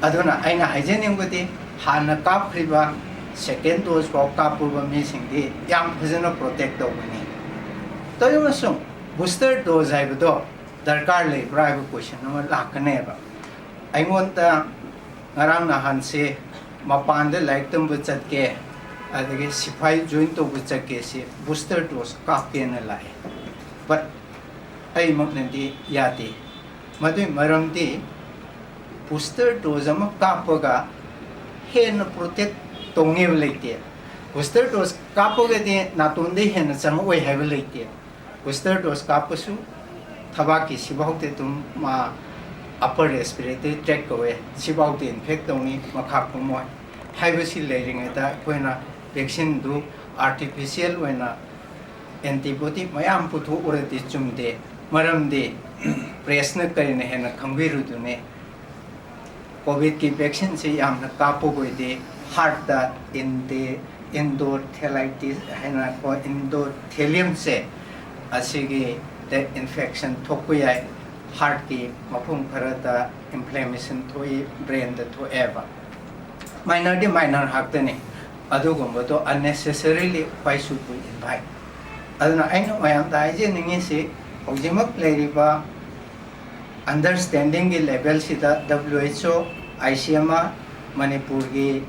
ꯑꯗꯨꯅ ꯑꯩꯅ ꯍꯥꯏꯖꯅꯤꯡꯕꯗꯤ, ꯍꯥꯟꯅ ꯀꯥꯞꯈ꯭ꯔꯤꯕ ꯁꯦꯀꯦꯟ ꯗꯣꯁ ꯐꯥꯎ ꯀꯥꯞꯄꯕ ꯃꯤꯁꯤꯡꯗꯤ ꯌꯥꯝ ꯐꯖꯅ ꯄ꯭ꯔꯣꯇꯦꯛ ꯇꯧꯒꯅꯤ꯫ ꯇꯧꯔꯤꯕꯁꯨ ꯕꯨꯁꯇꯔ ꯗꯣꯁ ꯍꯥꯏꯕꯗꯣ ꯗꯔꯀꯥꯔ ꯂꯩꯕ꯭ꯔꯥ ꯍꯥꯏꯕ ꯀꯣꯏꯁꯟ ꯑꯃ ꯂꯥꯛꯀꯅꯦꯕ꯫ ꯑꯩꯉꯣꯟꯗ ꯉꯔꯥꯡ ꯅꯍꯥꯟꯁꯦ ꯃꯄꯥꯟꯗ ꯂꯥꯏꯔꯤꯛ ꯇꯝꯕ ꯆꯠꯀꯦ, ꯑꯗꯒꯤ ꯁꯤꯐꯥꯏ ꯖꯣꯏꯟ ꯇꯧꯕ ꯆꯠꯀꯦ ꯁꯤ ꯕꯨꯁꯇꯔ ꯗꯣꯁ ꯀꯥꯞꯀꯦꯅ ꯂꯥꯛꯑꯦ꯫ ꯕꯠ ꯑꯩꯃꯛꯅꯗꯤ ꯌꯥꯗꯦ꯫ ꯃꯗꯨꯒꯤ ꯃꯔꯝꯗꯤ ꯕꯨꯁꯇꯔ ꯗꯣꯁ ꯑꯃ ꯀꯥꯞꯄꯒ ꯍꯦꯟꯅ ꯄ꯭ꯔꯣꯇꯦꯛ ꯇꯧꯅꯦꯕ ꯂꯩꯇꯦ꯫ ꯕꯨꯁꯇꯔ ꯗꯣꯁ ꯀꯥꯞꯄꯒꯗꯤ ꯅꯥꯇꯣꯟꯗ ꯍꯦꯟꯅ ꯆꯪꯉꯛꯑꯣꯏ ꯍꯥꯏꯕ ꯂꯩꯇꯦ꯫ ꯕꯨꯁꯇꯔ ꯗꯣꯁ ꯀꯥꯞꯄꯁꯨ ꯊꯕꯥꯛꯀꯤ ꯁꯤꯐꯥꯎꯗꯤ ꯑꯗꯨꯝ, ꯃꯥ, ꯑꯄꯔ ꯔꯦꯁꯄꯤꯔꯦꯇꯔꯤ ꯇ꯭ꯔꯦꯛ ꯀꯧꯋꯦ, ꯁꯤꯐꯥꯎꯗꯤ ꯏꯟꯐꯦꯛ ꯇꯧꯅꯤ, ꯃꯈꯥ ꯀꯨꯝꯃꯣꯏ ꯍꯥꯏꯕꯁꯤ ꯂꯩꯔꯤꯉꯩꯗ ꯑꯩꯈꯣꯏꯅ ꯚꯦꯛꯁꯤꯟꯗꯨ ꯑꯥꯔꯇꯤꯐꯤꯁꯤꯌꯦꯜ ꯑꯣꯏꯅ ꯑꯦꯟꯇꯤꯕꯣꯗꯤ ꯃꯌꯥꯝ ꯄꯨꯊꯣꯛꯎꯔꯗꯤ ꯆꯨꯝꯗꯦ꯫ ꯃꯔꯝꯗꯤ ꯄ꯭ꯔꯦꯁꯅ ꯀꯔꯤꯅ ꯍꯦꯟꯅ ꯈꯪꯕꯤꯔꯨꯗꯨꯅꯤ? ꯀꯣꯚꯤꯗꯀꯤ ꯚꯦꯛꯁꯤꯟꯁꯤ ꯌꯥꯝꯅ ꯀꯥꯞꯄꯕꯨ ꯑꯣꯏꯗꯤ ꯍꯥꯔꯠꯇ ꯏꯟꯗꯦ-, ꯏꯟꯗꯣꯊꯦꯂꯥꯏꯇꯤꯁ ꯍꯥꯏꯅ ꯀꯣ, ꯏꯟꯗꯣꯊꯦꯂꯤꯌꯝꯁꯦ ꯑꯁꯤꯒꯤꯗ ꯏꯟꯐꯦꯛꯁꯟ ꯊꯣꯛꯄ ꯌꯥꯏ꯫ ꯍꯥꯔꯠꯀꯤ ꯃꯐꯝ ꯈꯔꯗ ꯏꯟꯐ꯭ꯂꯦꯃꯦꯁꯟ ꯊꯣꯛꯏ, ꯕ꯭ꯔꯦꯟꯗ ꯊꯣꯛꯑꯦꯕ꯫ ꯃꯥꯏꯅꯔꯗꯤ ꯃꯥꯏꯅꯔ ꯉꯥꯛꯇꯅꯤ꯫ ꯑꯗꯨꯒꯨꯝꯕꯗꯣ unnecessarily why should we invite? ꯑꯗꯨꯅ ꯑꯩꯅ ꯃꯌꯥꯝꯗ ꯍꯥꯏꯖꯅꯤꯡꯉꯤꯁꯤ, ꯍꯧꯖꯤꯛꯃꯛ ꯂꯩꯔꯤꯕ ꯑꯟꯗꯔꯁ꯭ꯇꯦꯟꯗꯤꯡꯒꯤ ꯂꯦꯚꯦꯜꯁꯤꯗ W H O, I C M R, ꯃꯅꯤꯄꯨꯔꯒꯤ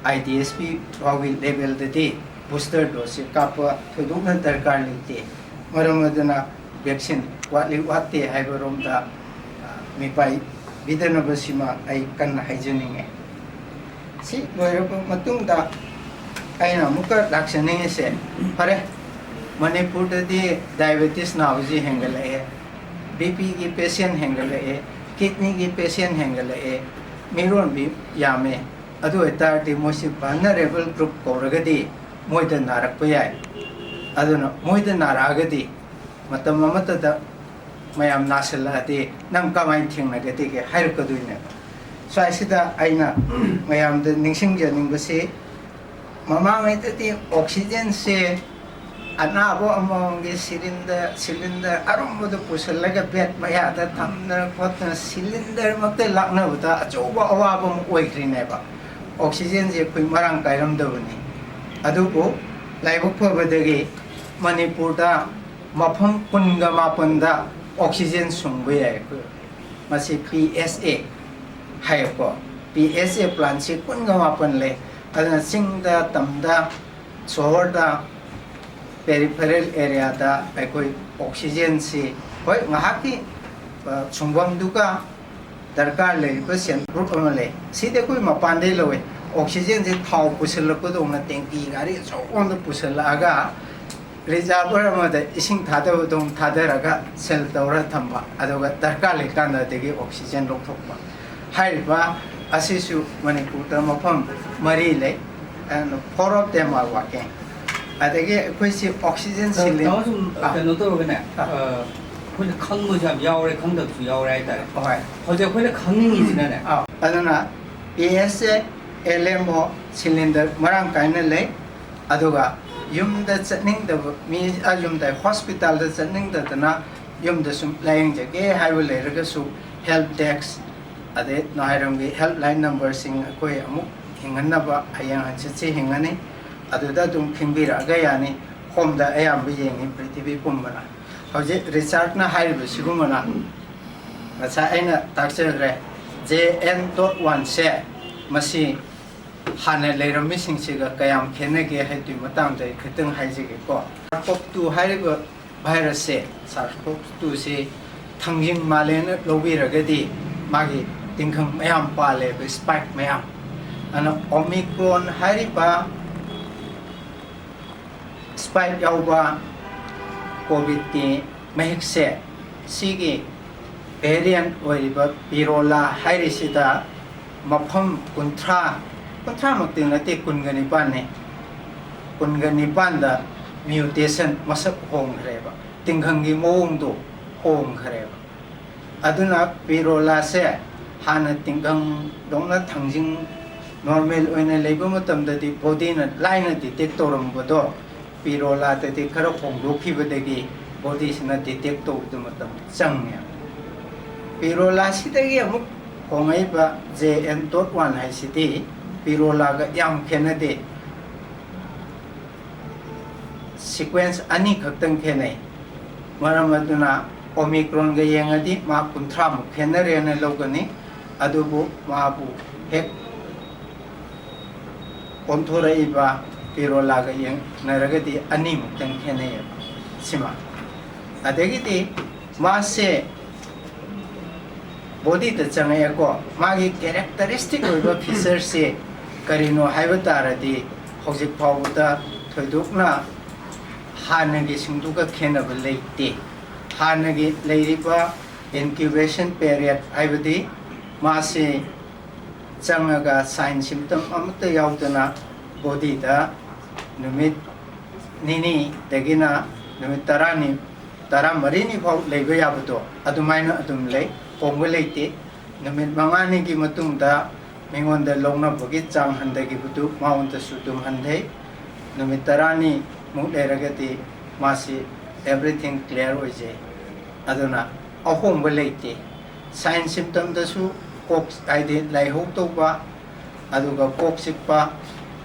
I D S P ꯐꯥꯎꯒꯤ ꯂꯦꯚꯦꯜꯗꯗꯤ ꯕꯨꯁꯇꯔ ꯗꯣꯁꯁꯤ ꯀꯥꯞꯄ ꯊꯣꯏꯗꯣꯛꯅ ꯗꯔꯀꯥꯔ ꯂꯩꯇꯦ꯫ ꯃꯔꯝ ꯑꯗꯨꯅ ꯚꯦꯛꯁꯤꯟ ꯋꯥꯠꯂꯤ ꯋꯥꯠꯇꯦ ꯍꯥꯏꯕꯔꯣꯝꯗ, ꯑ, ꯃꯤꯄꯥꯏ ꯄꯤꯗꯅꯕꯁꯤꯃ ꯑꯩ ꯀꯟꯅ ꯍꯥꯏꯖꯅꯤꯡꯉꯦ꯫ ꯁꯤ ꯂꯣꯏꯔꯕ ꯃꯇꯨꯡꯗ ꯑꯩꯅ ꯑꯃꯨꯛꯀ ꯂꯥꯛꯆꯅꯤꯡꯉꯤꯁꯦ, ꯐꯔꯦ, ꯃꯅꯤꯄꯨꯔꯗꯗꯤ ꯗꯥꯏꯕꯦꯇꯤꯁ ꯅꯥꯕꯁꯤ ꯍꯦꯟꯒꯠꯂꯛꯑꯦ, B P ꯒꯤ ꯄꯦꯁꯦꯟ ꯍꯦꯟꯒꯠꯂꯛꯑꯦ, ꯀꯤꯗꯅꯤꯒꯤ ꯄꯦꯁꯦꯟ ꯍꯦꯟꯒꯠꯂꯛꯑꯦ, ꯃꯤꯔꯣꯟꯕꯤ ꯌꯥꯝꯃꯦ꯫ ꯑꯗꯨ ꯑꯣꯏꯇꯥꯔꯗꯤ ꯃꯣꯏꯁꯤ vulnerable group ꯀꯧꯔꯒꯗꯤ ꯃꯣꯏꯗ ꯅꯥꯔꯛꯄ ꯌꯥꯏ꯫ ꯑꯗꯨꯅ ꯃꯣꯏꯗ ꯅꯥꯔꯛꯑꯒꯗꯤ ꯃꯇꯝ ꯑꯃꯠꯇꯗ ꯃꯌꯥꯝ ꯅꯥꯁꯤꯜꯂꯛꯑꯗꯤ ꯅꯪ ꯀꯃꯥꯏꯅ ꯊꯦꯡꯅꯒꯗꯒꯦ ꯍꯥꯏꯔꯛꯀꯗꯣꯏꯅꯦꯕ꯫ ꯁ꯭ꯋꯥꯏꯁꯤꯗ ꯑꯩꯅ ꯃꯌꯥꯝꯗ ꯅꯤꯡꯁꯤꯡꯖꯅꯤꯡꯕꯁꯤ, ꯃꯃꯥꯡꯉꯩꯗꯗꯤ ꯑꯣꯛꯁꯤꯖꯦꯟꯁꯦ ꯑꯅꯥꯕ ꯑꯃꯃꯝꯒꯤ ꯁꯤꯂꯤꯟꯗꯔ, ꯁꯤꯂꯤꯟꯗꯔ ꯑꯔꯨꯝꯕꯗꯨ ꯄꯨꯁꯤꯜꯂꯒ ꯕꯦꯗ ꯃꯌꯥꯗ ꯊꯝꯗꯅ ꯈꯣꯠꯇꯅ ꯁꯤꯂꯤꯟꯗꯔꯃꯛꯇ ꯂꯥꯛꯅꯕꯗ ꯑꯆꯧꯕ ꯑꯋꯥꯕ ꯑꯃ ꯑꯣꯏꯈ꯭ꯔꯤꯅꯦꯕ꯫ ꯑꯣꯛꯁꯤꯖꯦꯟꯁꯦ ꯑꯩꯈꯣꯏ ꯃꯔꯥꯡ ꯀꯥꯏꯔꯝꯗꯕꯅꯤ꯫ ꯑꯗꯨꯕꯨ ꯂꯥꯏꯕꯛ ꯐꯕꯗꯒꯤ ꯃꯅꯤꯄꯨꯔꯗ ꯃꯐꯝ ꯀꯨꯟꯒ ꯃꯥꯄꯟꯗ ꯑꯣꯛꯁꯤꯖꯦꯟ ꯁꯨꯡꯕ ꯌꯥꯏ꯫ ꯃꯁꯤ P S A ꯍꯥꯏꯌꯦꯀꯣ꯫ P S A plantꯁꯤ ꯀꯨꯟꯒ ꯃꯥꯄꯟ ꯂꯩ꯫ ꯑꯗꯨꯅ ꯆꯤꯡꯗ, ꯇꯝꯗ, ꯁꯣꯍꯣꯔꯗ, peripheral areaꯗ ꯑꯩꯈꯣꯏ ꯑꯣꯛꯁꯤꯖꯦꯟꯁꯤ, ꯍꯣꯏ, ꯉꯥꯏꯍꯥꯛꯀꯤ, ꯑ, ꯁꯨꯡꯐꯝꯗꯨꯒ ꯗꯔꯀꯥꯔ ꯂꯩꯔꯤꯕ ꯁꯦꯜꯐ ꯒ꯭ꯔꯨꯞ ꯑꯃ ꯂꯩ꯫ ꯁꯤꯗꯤ ꯑꯩꯈꯣꯏ ꯃꯄꯥꯟꯗꯩ ꯂꯧꯋꯦ꯫ ꯑꯣꯛꯁꯤꯖꯦꯟꯁꯦ ꯊꯥꯎ ꯄꯨꯁꯤꯜꯂꯛꯄꯗꯧꯅ ꯇꯦꯡꯀꯤ ꯒꯥꯔꯤ ꯑꯆꯧꯕ ꯑꯃꯗ ꯄꯨꯁꯤꯜꯂꯛꯑꯒ ꯔꯤꯖꯥꯔꯚꯔ ꯑꯃꯗ ꯏꯁꯤꯡ ꯊꯥꯗꯕꯗꯧꯅ ꯊꯥꯗꯔꯒ ꯁꯤꯜ ꯇꯧꯔ ꯊꯝꯕ, ꯑꯗꯨꯒ ꯗꯔꯀꯥꯔ ꯂꯩꯀꯥꯟꯗ ꯑꯗꯒꯤ ꯑꯣꯛꯁꯤꯖꯦꯟ ꯂꯧꯊꯣꯛꯄ꯫ ꯍꯥꯏꯔꯤꯕ ꯑꯁꯤꯁꯨ ꯃꯅꯤꯄꯨꯔꯗ ꯃꯐꯝ ꯃꯔꯤ ꯂꯩ, and four of them are working꯫ ꯑꯗꯒꯤ ꯑꯩꯈꯣꯏꯁꯤ ꯑꯣꯛꯁꯤꯖꯦꯟ ꯇꯥ-, ꯁꯤꯂꯤꯟ-, ꯇꯥꯃꯣ ꯁꯨꯝ ꯑꯥ꯫ ꯀꯩꯅꯣ ꯇꯧꯔꯒꯅꯦ, ꯑꯥ꯫ ꯑ, ꯑꯩꯈꯣꯏꯅ ꯈꯪꯕꯁꯨ ꯌꯥꯝ ꯌꯥꯎꯔꯦ, ꯈꯪꯗꯕꯁꯨ ꯌꯥꯎꯔꯦ ꯍꯥꯏꯇꯥꯔꯦ꯫ ꯍꯣꯏ꯫ ꯍꯧꯖꯤꯛ ꯑꯩꯈꯣꯏꯅ ꯈꯪꯅꯤꯡꯉꯤꯁꯤꯅꯅꯦ꯫ ꯑꯥ꯫ ꯑꯗꯨꯅ P S A, L M O cylinder ꯃꯔꯥꯡ ꯀꯥꯏꯅ ꯂꯩ꯫ ꯑꯗꯨꯒ ꯌꯨꯝꯗ ꯆꯠꯅꯤꯡꯗꯕ ꯃꯤ, ꯑ, ꯌꯨꯝꯗ, ꯍꯣꯁꯄꯤꯇꯥꯜꯗ ꯆꯠꯅꯤꯡꯗꯗꯅ ꯌꯨꯝꯗ ꯁꯨꯝ ꯂꯥꯏꯌꯦꯡꯖꯒꯦ ꯍꯥꯏꯕ ꯂꯩꯔꯒꯁꯨ help desk ꯑꯗꯩ ꯅꯣꯍꯥꯏꯔꯝꯒꯤ helpline numberꯁꯤꯡ ꯑꯩꯈꯣꯏ ꯑꯃꯨꯛ ꯍꯤꯡꯍꯟꯅꯕ ꯍꯌꯦꯡ ꯍꯪꯆꯤꯠꯁꯦ ꯍꯤꯡꯉꯅꯤ꯫ ꯑꯗꯨꯗ ꯑꯗꯨꯝ ꯈꯤꯡꯕꯤꯔꯛꯑꯒ ꯌꯥꯅꯤ꯫ Homeꯗ ꯑꯌꯥꯝꯕ ꯌꯦꯡꯉꯤ ꯄ꯭ꯔꯤꯊꯤꯕꯤ ꯄꯨꯝꯕꯅ꯫ ꯍꯧꯖꯤꯛ ꯔꯤꯆꯥꯔꯗꯅ ꯍꯥꯏꯔꯤꯕꯁꯤꯒꯨꯝꯕꯅ ꯉꯁꯥꯏ ꯑꯩꯅ ꯇꯥꯛꯆꯈ꯭ꯔꯦ, ꯖꯦ ꯑꯦꯟ ꯗꯣꯠ ꯋꯥꯟꯁꯦ ꯃꯁꯤ ꯍꯥꯟꯅ ꯂꯩꯔꯝꯃꯤꯁꯤꯡꯁꯤꯒ ꯀꯌꯥꯝ ꯈꯦꯠꯅꯒꯦ ꯍꯥꯏꯕꯗꯨꯒꯤ ꯃꯇꯥꯡꯗ ꯑꯩ ꯈꯤꯇꯪ ꯍꯥꯏꯖꯒꯦꯀꯣ꯫ ꯁꯥꯔꯁ ꯀꯣꯞ ꯇꯨ ꯍꯥꯏꯔꯤꯕ ꯚꯥꯏꯔꯁꯁꯦ, ꯁꯥꯔꯁ ꯀꯣꯞ ꯇꯨꯁꯤ ꯊꯥꯡꯖꯤꯡ ꯃꯥꯜꯂꯦꯅ ꯂꯧꯕꯤꯔꯒꯗꯤ ꯃꯥꯒꯤ ꯇꯤꯡꯈꯪ ꯃꯌꯥꯝ ꯄꯥꯜꯂꯦꯕ, spike ꯃꯌꯥꯝ꯫ ꯑꯗꯨꯅ ꯑꯣꯃꯤꯀ꯭ꯔꯣꯟ ꯍꯥꯏꯔꯤꯕ spike ꯌꯥꯎꯕ ꯀꯣꯚꯤꯗꯀꯤ ꯃꯍꯤꯛꯁꯦ, ꯁꯤꯒꯤ variant ꯑꯣꯏꯔꯤꯕ ꯄꯤꯔꯣꯂꯥ ꯍꯥꯏꯔꯤꯁꯤꯗ ꯃꯐꯝ ꯀꯨꯟꯊ꯭ꯔꯥ, ꯀꯨꯟꯊ꯭ꯔꯥꯃꯛꯇꯤ ꯅꯠꯇꯦ, ꯀꯨꯟꯒ ꯅꯤꯄꯥꯟꯅꯦ꯫ ꯀꯨꯟꯒ ꯅꯤꯄꯥꯟꯗ mutation ꯃꯁꯛ ꯍꯣꯡꯈ꯭ꯔꯦꯕ, ꯇꯤꯡꯈꯪꯒꯤ ꯃꯑꯣꯡꯗꯣ ꯍꯣꯡꯈ꯭ꯔꯦꯕ꯫ ꯑꯗꯨꯅ ꯄꯤꯔꯣꯂꯥꯁꯦ ꯍꯥꯟꯅ ꯇꯤꯡꯈꯪꯗꯧꯅ ꯊꯥꯡꯖꯤꯡ normal ꯑꯣꯏꯅ ꯂꯩꯕ ꯃꯇꯝꯗꯗꯤ bodyꯅ ꯂꯥꯏꯅ detect ꯇꯧꯔꯝꯕꯗꯣ, ꯄꯤꯔꯣꯂꯥꯗꯗꯤ ꯈꯔ ꯍꯣꯡꯗꯣꯛꯈꯤꯕꯗꯒꯤ bodyꯁꯤꯅ detect ꯇꯧꯕꯗ ꯃꯇꯝ ꯆꯪꯉꯦ꯫ ꯄꯤꯔꯣꯂꯥꯁꯤꯗꯒꯤ ꯑꯃꯨꯛ ꯍꯣꯡꯉꯛꯏꯕ ꯖꯦ ꯑꯦꯟ ꯗꯣꯠ ꯋꯥꯟ ꯍꯥꯏꯁꯤꯗꯤ ꯄꯤꯔꯣꯂꯥꯒ ꯌꯥꯝ ꯈꯦꯠꯅꯗꯦ꯫ Sequence ꯑꯅꯤꯈꯛꯇꯪ ꯈꯦꯠꯅꯩ꯫ ꯃꯔꯝ ꯑꯗꯨꯅ ꯑꯣꯃꯤꯀ꯭ꯔꯣꯟꯒ ꯌꯦꯡꯉꯗꯤ ꯃꯥ ꯀꯨꯟꯊ꯭ꯔꯥꯃꯨꯛ ꯈꯦꯠꯅꯔꯦꯅ ꯂꯧꯒꯅꯤ꯫ ꯑꯗꯨꯕꯨ ꯃꯥꯕꯨ ꯍꯦꯛ ꯑꯣꯟꯊꯣꯔꯛꯏꯕ ꯄꯤꯔꯣꯂꯥꯒ ꯌꯦꯡꯅꯔꯒꯗꯤ ꯑꯅꯤꯃꯨꯛꯇꯪ ꯈꯦꯠꯅꯩꯌꯦꯕ꯫ ꯁꯤꯃ꯫ ꯑꯗꯒꯤꯗꯤ ꯃꯥꯁꯦ bodyꯗ ꯆꯪꯉꯛꯑꯦꯀꯣ꯫ ꯃꯥꯒꯤ characteristic ꯑꯣꯏꯕ featureꯁꯦ ꯀꯔꯤꯅꯣ ꯍꯥꯏꯕ ꯇꯥꯔꯗꯤ, ꯍꯧꯖꯤꯛ ꯐꯥꯎꯕꯗ ꯊꯣꯏꯗꯣꯛꯅ ꯍꯥꯟꯅꯒꯤꯁꯤꯡꯗꯨꯒ ꯈꯦꯠꯅꯕ ꯂꯩꯇꯦ꯫ ꯍꯥꯟꯅꯒꯤ ꯂꯩꯔꯤꯕ incubation period, ꯍꯥꯏꯕꯗꯤ ꯃꯥꯁꯤ ꯆꯪꯉꯒ sign symptom ꯑꯃꯠꯇ ꯌꯥꯎꯗꯅ bodyꯗ ꯅꯨꯃꯤꯠ ꯅꯤꯅꯤꯗꯒꯤꯅ ꯅꯨꯃꯤꯠ ꯇꯔꯥꯅꯤ, ꯇꯔꯥꯃꯔꯤꯅꯤ ꯐꯥꯎ ꯂꯩꯕ ꯌꯥꯕꯗꯣ, ꯑꯗꯨꯃꯥꯏꯅ ꯑꯗꯨꯝ ꯂꯩ, ꯍꯣꯡꯕ ꯂꯩꯇꯦ꯫ ꯅꯨꯃꯤꯠ ꯃꯉꯥꯅꯤꯒꯤ ꯃꯇꯨꯡꯗ ꯃꯤꯉꯣꯟꯗ ꯂꯧꯅꯕꯒꯤ ꯆꯥꯡ ꯍꯟꯊꯈꯤꯕꯗꯨ ꯃꯉꯣꯟꯗꯁꯨ ꯑꯗꯨꯝ ꯍꯟꯊꯩ꯫ ꯅꯨꯃꯤꯠ ꯇꯔꯥꯅꯤꯃꯨꯛ ꯂꯩꯔꯒꯗꯤ ꯃꯥꯁꯤ everything clear ꯑꯣꯏꯖꯩ꯫ ꯑꯗꯨꯅ ꯑꯍꯣꯡꯕ ꯂꯩꯇꯦ꯫ Sign symptomꯗꯁꯨ ꯀꯣꯛ, ꯍꯥꯏꯗꯤ ꯂꯥꯏꯍꯧ ꯇꯧꯕ, ꯑꯗꯨꯒ ꯀꯣꯛ ꯆꯤꯛꯄ,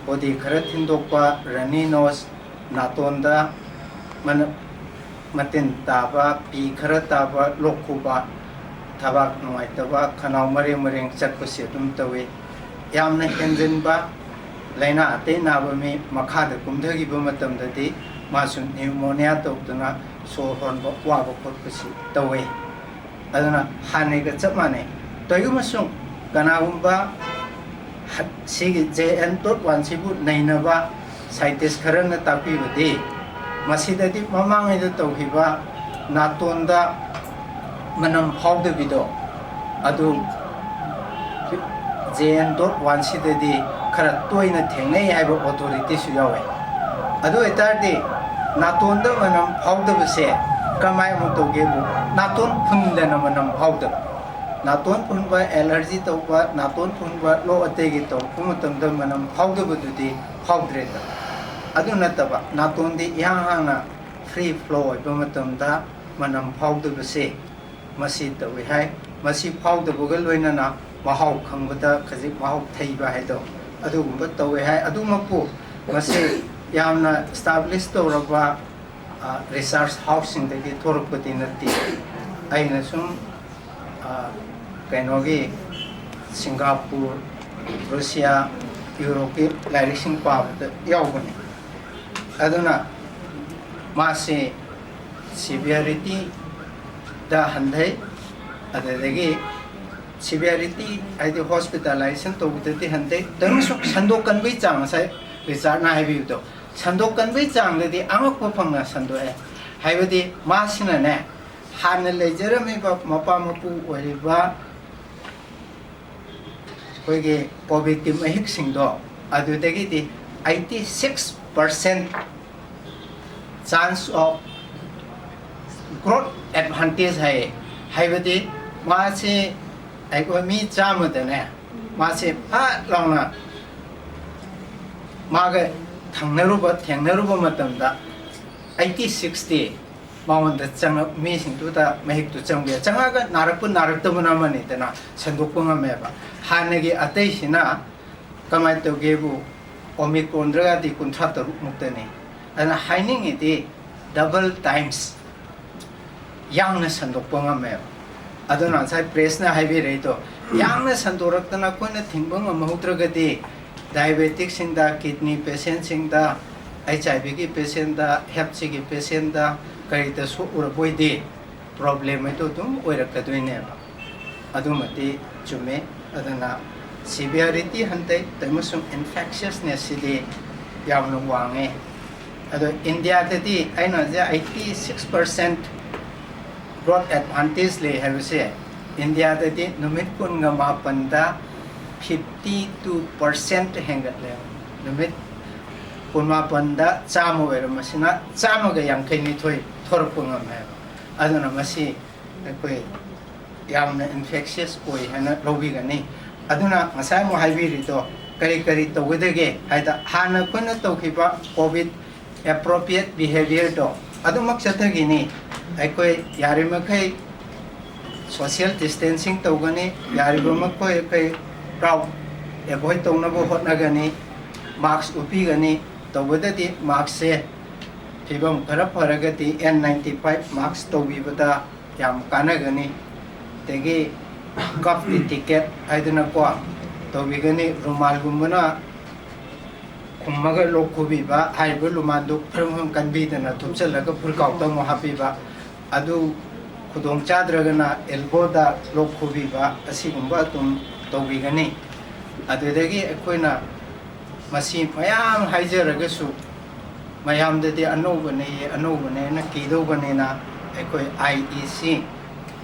body ꯈꯔ ꯊꯤꯟꯗꯣꯛꯄ, runny nose, ꯅꯥꯇꯣꯟꯗ ꯃꯅ-, ꯃꯇꯤꯟ ꯇꯥꯕ, ꯄꯤ ꯈꯔ ꯇꯥꯕ, ꯂꯣꯛ ꯈꯨꯕ, ꯊꯕꯥꯛ ꯅꯨꯡꯉꯥꯏꯇꯕ, ꯈꯅꯥꯎ ꯃꯔꯦꯡ ꯃꯔꯦꯡ ꯆꯠꯄꯁꯤ ꯑꯗꯨꯝ ꯇꯧꯏ꯫ ꯌꯥꯝꯅ ꯍꯦꯟꯖꯤꯟꯕ ꯂꯥꯏꯅꯥ ꯑꯇꯩ ꯅꯥꯕ ꯃꯤ ꯃꯈꯥꯗ ꯀꯨꯝꯊꯈꯤꯕ ꯃꯇꯝꯗꯗꯤ ꯃꯥꯁꯨ pneumonia ꯇꯧꯗꯨꯅ ꯁꯣꯔ ꯍꯣꯟꯕ ꯋꯥꯕ ꯈꯣꯠꯄꯁꯤ ꯇꯧꯏ꯫ ꯑꯗꯨꯅ ꯍꯥꯟꯅꯒ ꯆꯞ ꯃꯥꯟꯅꯩ꯫ ꯇꯧꯏꯒꯨꯝꯕꯁꯨꯡ ꯀꯅꯥꯒꯨꯝꯕ ꯍ-, ꯁꯤꯒꯤ J N dot one ꯁꯤꯕꯨ ꯅꯩꯅꯕ scientist ꯈꯔꯅ ꯇꯥꯛꯄꯤꯕꯗꯤ, ꯃꯁꯤꯗꯗꯤ ꯃꯃꯥꯡꯉꯩꯗ ꯇꯧꯈꯤꯕ ꯅꯥꯇꯣꯟꯗ ꯃꯅꯝ ꯐꯥꯎꯗꯕꯤꯗꯣ, ꯑꯗꯨ J N dot one ꯁꯤꯗꯗꯤ ꯈꯔ ꯇꯣꯏꯅ ꯊꯦꯡꯅꯩ ꯍꯥꯏꯕ authorityꯁꯨ ꯌꯥꯎꯋꯦ꯫ ꯑꯗꯨ ꯑꯣꯏꯇꯥꯔꯗꯤ ꯅꯥꯇꯣꯟꯗ ꯃꯅꯝ ꯐꯥꯎꯗꯕꯁꯦ ꯀꯃꯥꯏꯅ ꯑꯃꯨꯛ ꯇꯧꯒꯦꯕꯨ, ꯅꯥꯇꯣꯟ ꯐꯨꯟꯗꯅ ꯃꯅꯝ ꯐꯥꯎꯗꯕ, ꯅꯥꯇꯣꯟ ꯐꯨꯟꯕ, allergy ꯇꯧꯕ, ꯅꯥꯇꯣꯟ ꯐꯨꯟꯕ, ꯂꯣꯛ ꯑꯇꯩꯒꯤ ꯇꯧꯔꯛꯄ ꯃꯇꯝꯗ ꯃꯅꯝ ꯐꯥꯎꯗꯕꯗꯨꯗꯤ ꯐꯥꯎꯗ꯭ꯔꯦꯗꯅ꯫ ꯑꯗꯨ ꯅꯠꯇꯕ ꯅꯥꯇꯣꯟꯗꯤ ꯏꯍꯥꯡ ꯍꯥꯡꯅ free flow ꯑꯣꯏꯕ ꯃꯇꯝꯗ ꯃꯅꯝ ꯐꯥꯎꯗꯕꯁꯦ ꯃꯁꯤ ꯇꯧꯏ ꯍꯥꯏ꯫ ꯃꯁꯤ ꯐꯥꯎꯗꯕꯒ ꯂꯣꯏꯅꯅ ꯃꯍꯥꯎ ꯈꯪꯕꯗ ꯈꯖꯤꯛ ꯃꯍꯥꯎ ꯊꯩꯕ ꯍꯥꯏꯗꯣ ꯑꯗꯨꯒꯨꯝꯕ ꯇꯧꯏ ꯍꯥꯏ꯫ ꯑꯗꯨꯃꯛꯄꯨ ꯃꯁꯤ ꯌꯥꯝꯅ establish ꯇꯧꯔꯕ, ꯑ, research houseꯁꯤꯡꯗꯒꯤ ꯊꯣꯔꯛꯄꯗꯤ ꯅꯠꯇꯦ꯫ ꯑꯩꯅ ꯁꯨꯝ, ꯑ, ꯀꯩꯅꯣꯒꯤ ꯁꯤꯡꯒꯥꯄꯨꯔ, ꯔꯨꯁꯤꯌꯥ, ꯌꯨꯔꯣꯞꯀꯤ ꯂꯥꯏꯔꯤꯛꯁꯤꯡ ꯄꯥꯕꯗ ꯌꯥꯎꯕꯅꯤ꯫ ꯑꯗꯨꯅ ꯃꯥꯁꯤ severityꯗ ꯍꯟꯊꯩ, ꯑꯗꯨꯗꯒꯤ severity ꯍꯥꯏꯗꯤ hospitalization ꯇꯧꯕꯗꯗꯤ ꯍꯟꯊꯩ꯫ ꯇꯧꯔꯁꯨ ꯁꯟꯗꯣꯛꯀꯟꯕꯒꯤ ꯆꯥꯡ, ꯉꯁꯥꯏ ꯔꯤꯆꯥꯔꯗꯅ ꯍꯥꯏꯕꯤꯕꯗꯣ, ꯁꯟꯗꯣꯛꯀꯟꯕꯒꯤ ꯆꯥꯡꯗꯗꯤ ꯑꯉꯛꯄ ꯐꯪꯅ ꯁꯟꯗꯣꯛꯑꯦ꯫ ꯍꯥꯏꯕꯗꯤ ꯃꯥꯁꯤꯅꯅꯦ, ꯍꯥꯟꯅ ꯂꯩꯖꯔꯝꯃꯤꯕ ꯃꯄꯥ ꯃꯄꯨ ꯑꯣꯏꯔꯤꯕ ꯑꯩꯈꯣꯏꯒꯤ ꯀꯣꯚꯤꯗꯀꯤ ꯃꯍꯤꯛꯁꯤꯡꯗꯣ, ꯑꯗꯨꯗꯒꯤꯗꯤ eighty six percent chance of growth advantage ꯍꯥꯏꯌꯦ꯫ ꯍꯥꯏꯕꯗꯤ ꯃꯥꯁꯤ ꯑꯩꯈꯣꯏ ꯃꯤ ꯆꯥꯝꯃꯗꯅꯦ, ꯃꯥꯁꯦ ꯐꯠ ꯂꯥꯎꯅ ꯃꯥꯒ ꯊꯪꯅꯔꯨꯕ, ꯊꯦꯡꯅꯔꯨꯕ ꯃꯇꯝꯗ eighty sixꯇꯤ ꯃꯉꯣꯟꯗ ꯆꯪꯉꯛ ꯃꯤꯁꯤꯡꯗꯨꯗ ꯃꯍꯤꯛꯇꯨ ꯆꯪꯕ ꯌꯥꯏ꯫ ꯆꯪꯉꯛꯑꯒ ꯅꯥꯔꯛꯄ ꯅꯥꯔꯛꯇꯕꯅ ꯑꯃꯅꯤꯗꯅ, ꯁꯟꯗꯣꯛꯄ ꯉꯝꯃꯦꯕ꯫ ꯍꯥꯟꯅꯒꯤ ꯑꯇꯩꯁꯤꯅ ꯀꯃꯥꯏꯅ ꯇꯧꯒꯦꯕꯨ, ꯑꯣꯃꯤꯀ꯭ꯔꯣꯟꯗ꯭ꯔꯒꯗꯤ ꯀꯨꯟꯊ꯭ꯔꯥ ꯇꯔꯨꯛ ꯃꯨꯛꯇꯅꯤ꯫ ꯑꯗꯨꯅ ꯍꯥꯏꯅꯤꯡꯉꯤꯗꯤ double times ꯌꯥꯡꯅ ꯁꯟꯗꯣꯛꯄ ꯉꯝꯃꯦꯕ꯫ ꯑꯗꯨꯅ ꯉꯁꯥꯏ ꯄ꯭ꯔꯦꯁꯅ ꯍꯥꯏꯕꯤꯔꯛꯏꯗꯣ, ꯌꯥꯡꯅ ꯁꯟꯗꯣꯔꯛꯇꯅ ꯑꯩꯈꯣꯏꯅ ꯊꯤꯡꯕ ꯉꯝꯍꯧꯗ꯭ꯔꯒꯗꯤ diabeticꯁꯤꯡꯗ, kidney patientꯁꯤꯡꯗ, HIV ꯒꯤ patientꯗ, Hep Cꯒꯤ patientꯗ ꯀꯔꯤꯗ ꯁꯣꯛꯎꯔꯕꯣꯏꯗꯤ problem ꯑꯗꯨ ꯑꯗꯨꯝ ꯑꯣꯏꯔꯛꯀꯗꯣꯏꯅꯦꯕ꯫ ꯑꯗꯨꯃꯗꯤ ꯆꯨꯝꯃꯦ꯫ ꯑꯗꯨꯅ severity ꯍꯟꯊꯩ ꯑꯃꯁꯨꯡ infectiousness ꯁꯤꯗꯤ ꯌꯥꯝꯅ ꯋꯥꯡꯉꯦ꯫ ꯑꯗꯣ ꯏꯟꯗꯤꯌꯥꯗꯗꯤ ꯑꯩꯅ ꯍꯧꯖꯤꯛ eighty six percent growth advantage ꯂꯩ ꯍꯥꯏꯕꯁꯦ, ꯏꯟꯗꯤꯌꯥꯗꯗꯤ ꯅꯨꯃꯤꯠ ꯀꯨꯟꯒ ꯃꯥꯄꯟꯗ fifty two percent ꯍꯦꯟꯒꯠꯂꯦ꯫ ꯅꯨꯃꯤꯠ ꯀꯨꯟꯃꯥꯄꯟꯗ ꯆꯥꯝꯃ ꯑꯣꯏꯔꯝꯕꯁꯤꯅ ꯆꯥꯝꯃꯒ ꯌꯥꯡꯈꯩ ꯅꯤꯊꯣꯏ ꯊꯣꯔꯛꯄ ꯉꯝꯃꯦꯕ꯫ ꯑꯗꯨꯅ ꯃꯁꯤ ꯑꯩꯈꯣꯏ ꯌꯥꯝꯅ infectious ꯑꯣꯏ ꯍꯥꯏꯅ ꯂꯧꯕꯤꯒꯅꯤ꯫ ꯑꯗꯨꯅ ꯉꯁꯥꯏ ꯑꯃꯨꯛ ꯍꯥꯏꯕꯤꯔꯤꯗꯣ, ꯀꯔꯤ ꯀꯔꯤ ꯇꯧꯒꯗꯒꯦ ꯍꯥꯏꯗ, ꯍꯥꯟꯅ ꯑꯩꯈꯣꯏꯅ ꯇꯧꯈꯤꯕ COVID appropriate behaviourꯗꯣ ꯑꯗꯨꯃꯛ ꯆꯠꯊꯈꯤꯅꯤ꯫ ꯑꯩꯈꯣꯏ ꯌꯥꯔꯤꯃꯈꯩ social distancing ꯇꯧꯒꯅꯤ, ꯌꯥꯔꯤꯕ ꯃꯈꯩ ꯑꯩꯈꯣꯏ crowd avoid ꯇꯧꯅꯕ ꯍꯣꯠꯅꯒꯅꯤ, mask ꯎꯞꯄꯤꯒꯅꯤ꯫ ꯇꯧꯕꯗꯗꯤ maskꯁꯦ ꯐꯤꯕꯝ ꯈꯔ ꯐꯔꯒꯗꯤ N ninety five mask ꯇꯧꯕꯤꯕꯗ ꯌꯥꯝ ꯀꯥꯟꯅꯒꯅꯤ꯫ ꯑꯗꯒꯤ cough etiquette ꯍꯥꯏꯗꯅꯀꯣ ꯇꯧꯕꯤꯒꯅꯤ꯫ ꯔꯨꯃꯥꯜꯒꯨꯝꯕꯅ ꯈꯨꯝꯃꯒ ꯂꯣꯛ ꯈꯨꯕꯤꯕ, ꯍꯥꯏꯔꯤꯕ ꯔꯨꯃꯥꯜꯗꯨ ꯐ꯭ꯔꯝ ꯐ꯭ꯔꯝ ꯀꯟꯕꯤꯗꯅ ꯊꯨꯞꯆꯜꯂꯒ ꯐꯨꯔꯤꯠꯈꯥꯎꯗ ꯑꯃꯨꯛ ꯍꯥꯞꯄꯤꯕ, ꯑꯗꯨ ꯈꯨꯗꯣꯡ ꯆꯥꯗ꯭ꯔꯒꯅ elbowꯗ ꯂꯣꯛ ꯈꯨꯕꯤꯕ, ꯑꯁꯤꯒꯨꯝꯕ ꯑꯗꯨꯝ ꯇꯧꯕꯤꯒꯅꯤ꯫ ꯑꯗꯨꯗꯒꯤ ꯑꯩꯈꯣꯏꯅ ꯃꯁꯤ ꯃꯌꯥꯝ ꯍꯥꯏꯖꯔꯒꯁꯨ, ꯃꯌꯥꯝꯗꯗꯤ ꯑꯅꯧꯕꯅꯦ, ꯑꯅꯧꯕꯅꯦꯅ ꯀꯤꯗꯧꯕꯅꯤꯅ, ꯑꯩꯈꯣꯏ IEC,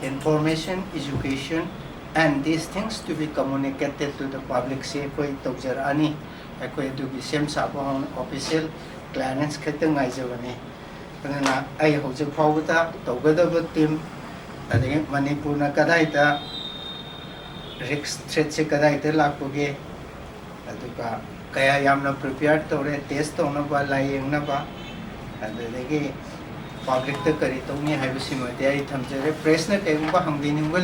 Information, Education and these things to be communicated to the publicꯁꯤ ꯑꯩꯈꯣꯏ ꯇꯧꯖꯔꯛꯑꯅꯤ꯫ ꯑꯩꯈꯣꯏ ꯑꯗꯨꯒꯤ ꯁꯦꯝ ꯁꯥꯕ ꯍꯧꯅ official clearance ꯈꯛꯇ ꯉꯥꯏꯖꯕꯅꯤ꯫ ꯑꯗꯨꯅ ꯑꯩ ꯍꯧꯖꯤꯛ ꯐꯥꯎꯕꯗ ꯇꯧꯒꯗꯕ team, ꯑꯗꯒꯤ ꯃꯅꯤꯄꯨꯔꯅ ꯀꯗꯥꯏꯗ risk threatꯁꯦ ꯀꯗꯥꯏꯗ ꯂꯥꯛꯄꯒꯦ, ꯑꯗꯨꯒ ꯀꯌꯥ ꯌꯥꯝꯅ prepare ꯇꯧꯔꯦ test ꯇꯧꯅꯕ, ꯂꯥꯏꯌꯦꯡꯅꯕ, ꯑꯗꯨꯗꯒꯤ ꯄꯕ꯭ꯂꯤꯛꯇ ꯀꯔꯤ ꯇꯧꯅꯤ ꯍꯥꯏꯕꯁꯤꯃꯗꯤ ꯑꯩ ꯊꯝꯖꯔꯦ꯫ ꯄ꯭ꯔꯦꯁꯅ ꯀꯔꯤꯒꯨꯝꯕ ꯍꯪꯕꯤꯅꯤꯡꯕ